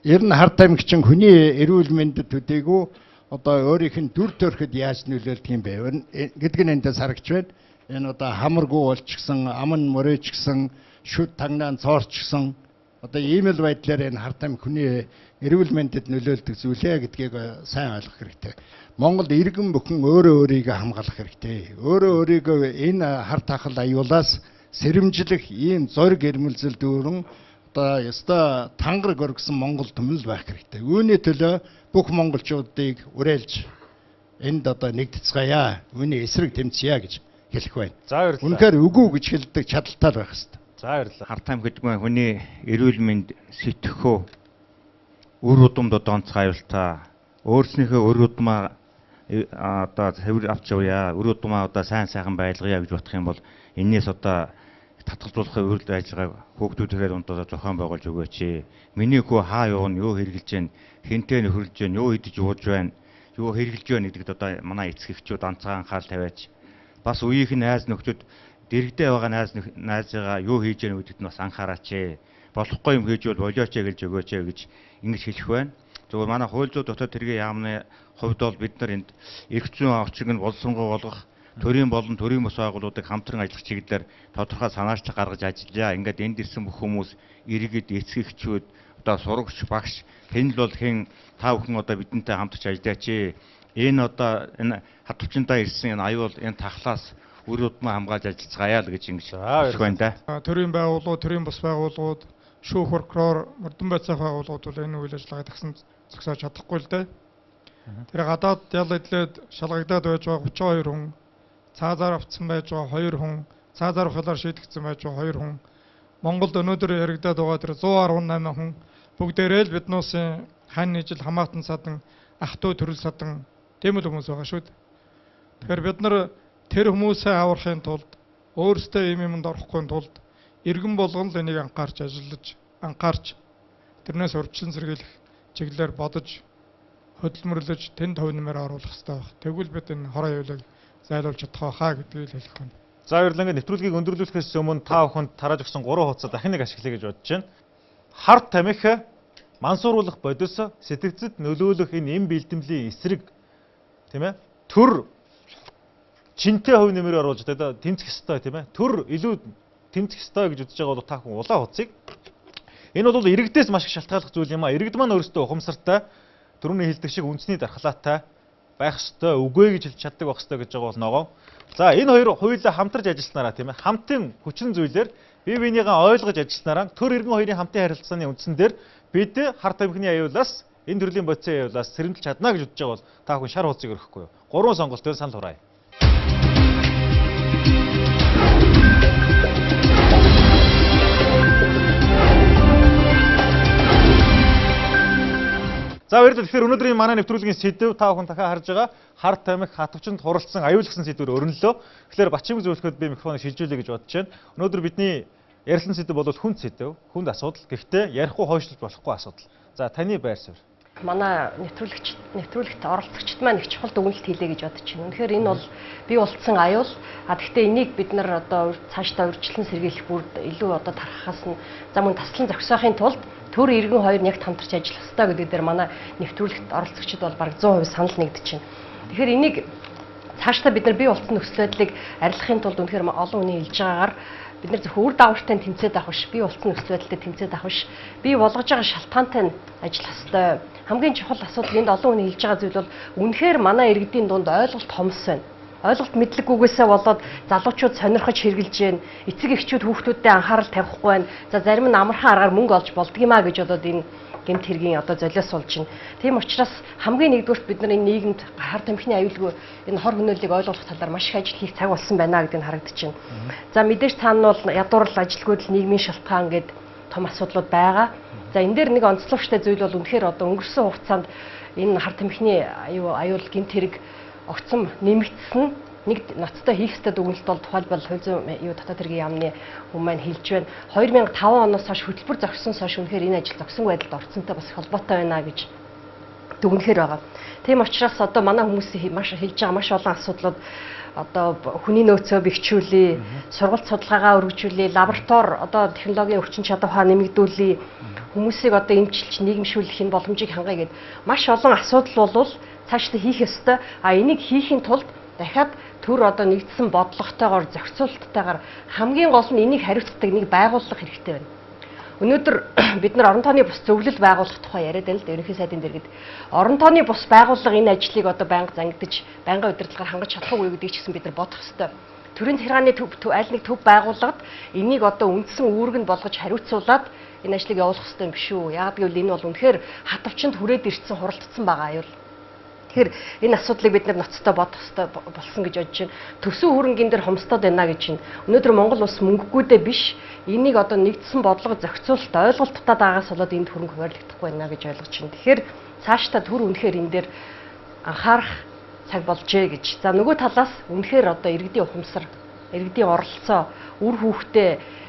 ер нь хар тамхичин хүний эрүүл мэндэд төдийгүй одоо өөрийнх нь дүр төрхөд яаж нөлөөлдөг юм бэ гэдг нь эндээс харагч байна. Энэ одоо хамаргүй болчихсон, аман мөрөөчгсөн, шүд тагнаан цоорчгсон одоо ийм л байдлаар энэ хар тамхи хүний эрүүл мэндэд нөлөөлдөг зүйлээ гэдгийг сайн ойлгох хэрэгтэй. Монголд иргэн бүхэн өөрөө өөрийгөө хамгаалах хэрэгтэй. Өөрөө өөрийгөө энэ хар тахал аюулаас сэрэмжлэх ийм зориг эрмэлзэл дүүрэн одоо ёстой тангараг өргөсөн Монгол түмэн л байх хэрэгтэй. Үүний төлөө бүх монголчуудыг уриалж энд одоо нэгдэцгээе. Үүний эсрэг тэмцъя гэж хэлэх байна. За баярлалаа. Үнэхээр үгүй гэж хэлдэг чадaltaй байх хэрэгтэй. За баярлалаа. Хар тамхи гэдэг нь хүний эрүүл мэнд сэтгэхүй үр удамд одоо онцгой аюултай. Өөрснийхөө үр удмаа одоо цэвэр авч явъя. Үр удмаа одоо сайн сайхан байлгая гэж бодох юм бол энээс одоо татгалзуулахын үйл ажиллагааг хүүхдүүдээ дундаа зохион байгуулж өгөөч. Миний хүү хаа явна, юу хэрэглэж байна, хэнтэй нөхөрлөж байна, юу идэж ууж байна, юу хэрэглэж байна гэдэгт одоо манай эцэг эхчүүд онцгой анхаарал тавиач. Бас үеийнх нь найз нөхдөд Дэрэгдээ байгаа найзыгаа юу хийж яах гэдэгт нь бас анхаараач ээ. Болохгүй юм хийж бол болооч ээ гэж өгөөч ээ гэж ингэж хэлэх байна. Зөвхөн манай хууль зүйн дотоод хэргийн яамны хувьд бол бид нар энд эрх зүйн орчинг нь боловсронгуй болгох төрийн болон төрийн бус байгууллагуудыг хамтран ажиллах чиглэлээр тодорхой санаачлаг гаргаж ажиллая. Ингээд энд ирсэн бүх хүмүүс иргэд, эцэг эхчүүд, одоо сурагч, багш хэн л бол хэн та бүхэн одоо бидэнтэй хамтарч ажиллаач ээ. Энэ одоо энэ хатвчандаа ирсэн энэ аюул энэ тахлаас үр удмаа хамгаалж ажиллацгаая л гэж ингэж хэлэх байна да. Төрийн байгууллагууд, төрийн бус байгууллагууд, шүүх прокурор, мөрдөн байцаах байгууллагууд бол энэ үйл ажиллагааг тагсан зогсоож чадахгүй л дээ. Тэр гадаад ял идлээд шалгагдаад байж байгаа 32 хүн, цаазаар автсан байж байгаа 2 хүн, цаазаар ухаалаар шийдэгдсэн байж байгаа 2 хүн, Монголд өнөөдөр яригадаад байгаа тэр 118 хүн бүгдээрээ л биднүүсийн хань ижил хамаатан садан, ах トゥ төрөл садан тийм л хүмүүс байгаа шүү дээ. Тэгэхээр бид нар тэр хүмүүсээ аврахын тулд өөрсдөө ийм юмд орохгүй тулд иргэн болгон л энийг анхаарч ажиллаж, анхаарч тэрнээс урьдчилан сэргийлэх чиглэлээр бодож хөдөлмөрлөж тэнд хувь нэмэр оруулах хэрэгтэй байх. Тэгвэл бид энэ хороо аюулыг зайлуулж чадах байхаа гэдгийг л хэлэх байна. За баярлалаа. Ингээд нэвтрүүлгийг өндөрлүүлэхээс өмнө та бүхэнд тарааж өгсөн 3 хуудасаа дахин нэг ашиглая гэж бодож байна. Хар тамхи мансууруулах бодис сэтгцэд нөлөөлөх энэ эм бэлтэмлийн эсрэг тийм төр чинтэй хувь нэмэр оруулж одоо тэмцэх ёстой тийм төр илүү тэмцэх ёстой гэж үзэж байгаа бол та хүн улаан хуудсыг энэ бол иргэдээс маш их шалтгааллах зүйл юм а. Иргэд маань өөрсдөө ухамсартай түрүүний хэлдэг шиг үндэсний дархлаатай байх ёстой, үгүй гэж хэлж чаддаг байх ёстой гэж байгаа бол ногоон. За энэ хоёр хуйлаа хамтарч ажилласнараа тийм хамтын хүчин зүйлээр бие биенийгээ ойлгож ажилласнараа төр иргэн хоёрын хамтын харилцааны үндсэн дээр бид хар тамхины аюулаас энэ төрлийн бодисын аюулаас сэрэмжлж чадна гэж үзэж байгаа бол та бүхэн шар хуудсыг өрөхгүй юу? Гурван сонголтоор санал хураая. За баярлалаа. Тэгэхээр өнөөдрийн манай нэвтрүүлгийн сэдэв та бүхэн дахиад харж байгаа хар тамхи хатвчанд хуралдсан аюулгсан сэдвээр өрнөлөө. Тэгэхээр Бачимг зөвлөхөд би микрофоныг шилжүүлье гэж бодож байна. Өнөөдөр бидний ярилцсан сэдэв бол хүнд сэдэв, хүнд асуудал. Гэхдээ ярихгүй хойшлж болохгүй асуудал. За таны байр суурь. Манай нэвтрүүлэгт оролцогчд маань их чухал дүгнэлт хийлээ гэж бодож байна. Үнэхээр энэ бол бий болцсон аюул. А гэхдээ энийг бид нар одоо цаашдаа урьдчилан сэргийлэх бүрд илүү одоо тархахаас нь за мөн таслан зогсоохын тулд төр иргэн хоёр нь яг хамтарч ажиллах ёстой гэдэг дээр манай нэвтрүүлэгт оролцогчид бол бараг 100% санал нэгдэж байна. Тэгэхээр энийг цаашдаа бид нар бий болцсон нөхцөл байдлыг арилгахын тулд үнэхээр олон хүний хэлж байгаагаар бид нар зөвхөн үр дагавартай тэмцээд авах биш, бий болцсон нөхцөл байдалтай тэмцээд авах биш, бий болгож байгаа шалтгаантай нь ажиллах ёстой. Хамгийн чухал асуудал энд олон хүний хэлж байгаа зүйл бол үнэхээр манай иргэдийн дунд ойлголт хомс байна. Ойлголт мэдлэггүйгээсээ болоод залуучууд сонирхож хэрглэж байна. Эцэг эхчүүд хүүхдүүдэд анхаарал тавихгүй байна. За зарим нь амархан аргаар мөнгө олж болдгиймаа гэж бодоод энэ гэмт хэргийн одоо золиос болж байна. Тийм учраас хамгийн нэгдүгüрт бид нар энэ нийгэмд хар тамхины аюулгүй энэ хор хөнөөллийг ойлгох талаар маш их ажил хийх цаг болсон байна гэдэг нь харагдаж байна. За мэдээж цаана нь бол ядуурл ажилгүйдэл нийгмийн шалтгаан гэдэг том асуудлууд байгаа. За энэ дээр нэг онцлогчтой зүйл бол үнэхээр одоо өнгөрсөн хугацаанд энэ хар тамхины аюул гэмт хэрэг огцом нэмэгдсэн. Нэг ноцтой хийх ёстой дүгнэлт бол тухайлбал хууль зүйн дотоод хэргийн яамны хүмүүс маань хэлж байна. 2005 оноос хойш хөтөлбөр зогссон хойш үнэхээр энэ ажил зогсонгүй байдалд орцсонтой бас холбоотой байна гэж дүгнэхээр байгаа. Тийм учраас одоо манай хүмүүсийн маш хэлж байгаа маш олон асуудлууд одоо хүний нөөцөө бэхжүүлье, сургалт судалгаагаа өргөжүүлье, лаборатори одоо технологийн өвчин чадвар ухаан нэмэгдүүлье, хүмүүсийг одоо эмчилж нийгэмшүүлэх энэ боломжийг хангая гэд маш олон асуудал бол цаашдаа хийх ёстой. А энийг хийхийн тулд дахиад төр одоо нэгдсэн бодлоготойгоор зохицуулттайгаар хамгийн гол нь энийг хариуцдаг нэг байгууллага хэрэгтэй байна. Өнөөдөр бид нар орон тооны бус зөвлөл байгуулах тухай яриад байна л да ерөнхий сайдын дэргэд. Орон тооны бус байгууллага энэ ажлыг одоо байнга зангидаж, байнгын удирдлагаар хангаж чадах уу гэдгийг ч гэсэн бид нар бодох ёстой. Төрийн захиргааны төв аль нэг төв байгууллагад энийг одоо үндсэн үүрэг нь болгож хариуцуулаад энэ ажлыг явуулах ёстой юм биш үү? Яагаад гэвэл энэ бол үнэхээр хатавчинд хүрээд ирсэн хуралдсан байгаа аюул. Тэгэхээр энэ асуудлыг бид нар ноцтой бодох ёстой болсон гэж бодож байна. Төсөв хөрөнгийн дээр хомсдоод байна гэж байна. Өнөөдөр Монгол улс мөнгөгүйдээ биш, энийг одоо нэгдсэн бодлого зохицуулалт ойлголттой даагаас болоод энд хөрөнгө хуваарлагдахгүй байна гэж ойлгож байна. Тэгэхээр цаашдаа төр үнэхээр энэ дээр анхаарах цаг болжээ гэж. За нөгөө талаас үнэхээр одоо иргэдийн ухамсар, иргэдийн оролцоо, үр хүүхдээ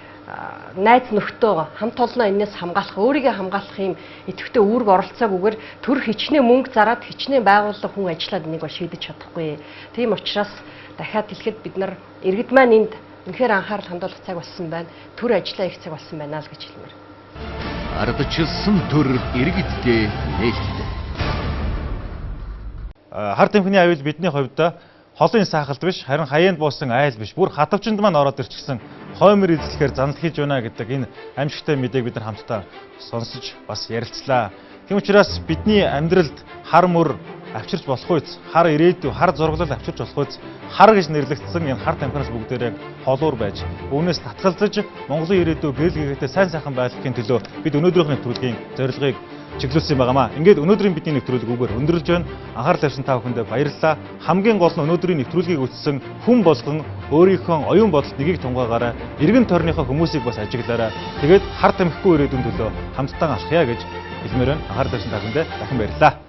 найз нөхдөө хамт олноо энэс хамгаалах, өөрийгөө хамгаалах юм идэвхтэй үүрэг оролцоогүйгээр төр хичнээн мөнгө зараад хичнээн байгууллага хүн ажиллаад энийг бол шийдэж чадахгүй. Тийм учраас дахиад хэлэхэд бид нар иргэд маань энд Үнэхээр анхаарал хандуулах цаг болсон байна. Төр ажиллаа их цаг болсон байна л гэж хэлмээр. Ардчилсан төр иргэддээ нээлттэй. Хар тамхины аюул бидний хувьд холын саахалт биш, харин хаяанд буусан айл биш. Бүр хадавчинд маань ороод ирчихсэн хоймор эзлэхээр занал хийж байна гэдэг энэ аимшигтай мэдээг бид нар хамтдаа сонсож бас ярилцлаа. Тийм учраас бидний амьдралд хар мөр авчирч болох үз, хар ирээдүй, хар зураглал авчирч болох үз, хар гэж нэрлэгдсэн энэ хар тамхинаас бүгдээрээ холуур байж, үүнээс татгалзаж Монголын ирээдүй гэрэл гэгээтэй сайн сайхан байлгахын төлөө бид өнөөдрийн нэвтрүүлгийн зорилгыг чиглүүлсэн байгаамаа. Ингээд өнөөдрийн бидний нэвтрүүлэг үгээр өндөрлж байна. Анхаарал тавьсан та бүхэндээ баярлалаа. Хамгийн гол нь өнөөдрийн нэвтрүүлгийг үзсэн хүн болгон өөрийнхөө оюун бодолд нэгийг тунгаагаарай. Эргэн тойрныхоо хүмүүсийг бас ажиглаарай. Тэгээд хар тамхигүй ирээдүйн төлөө хамтдаа алхъя гэж хэлмээр байна. Анхаарал тавьсан та бүхэндээ дахин баярлалаа.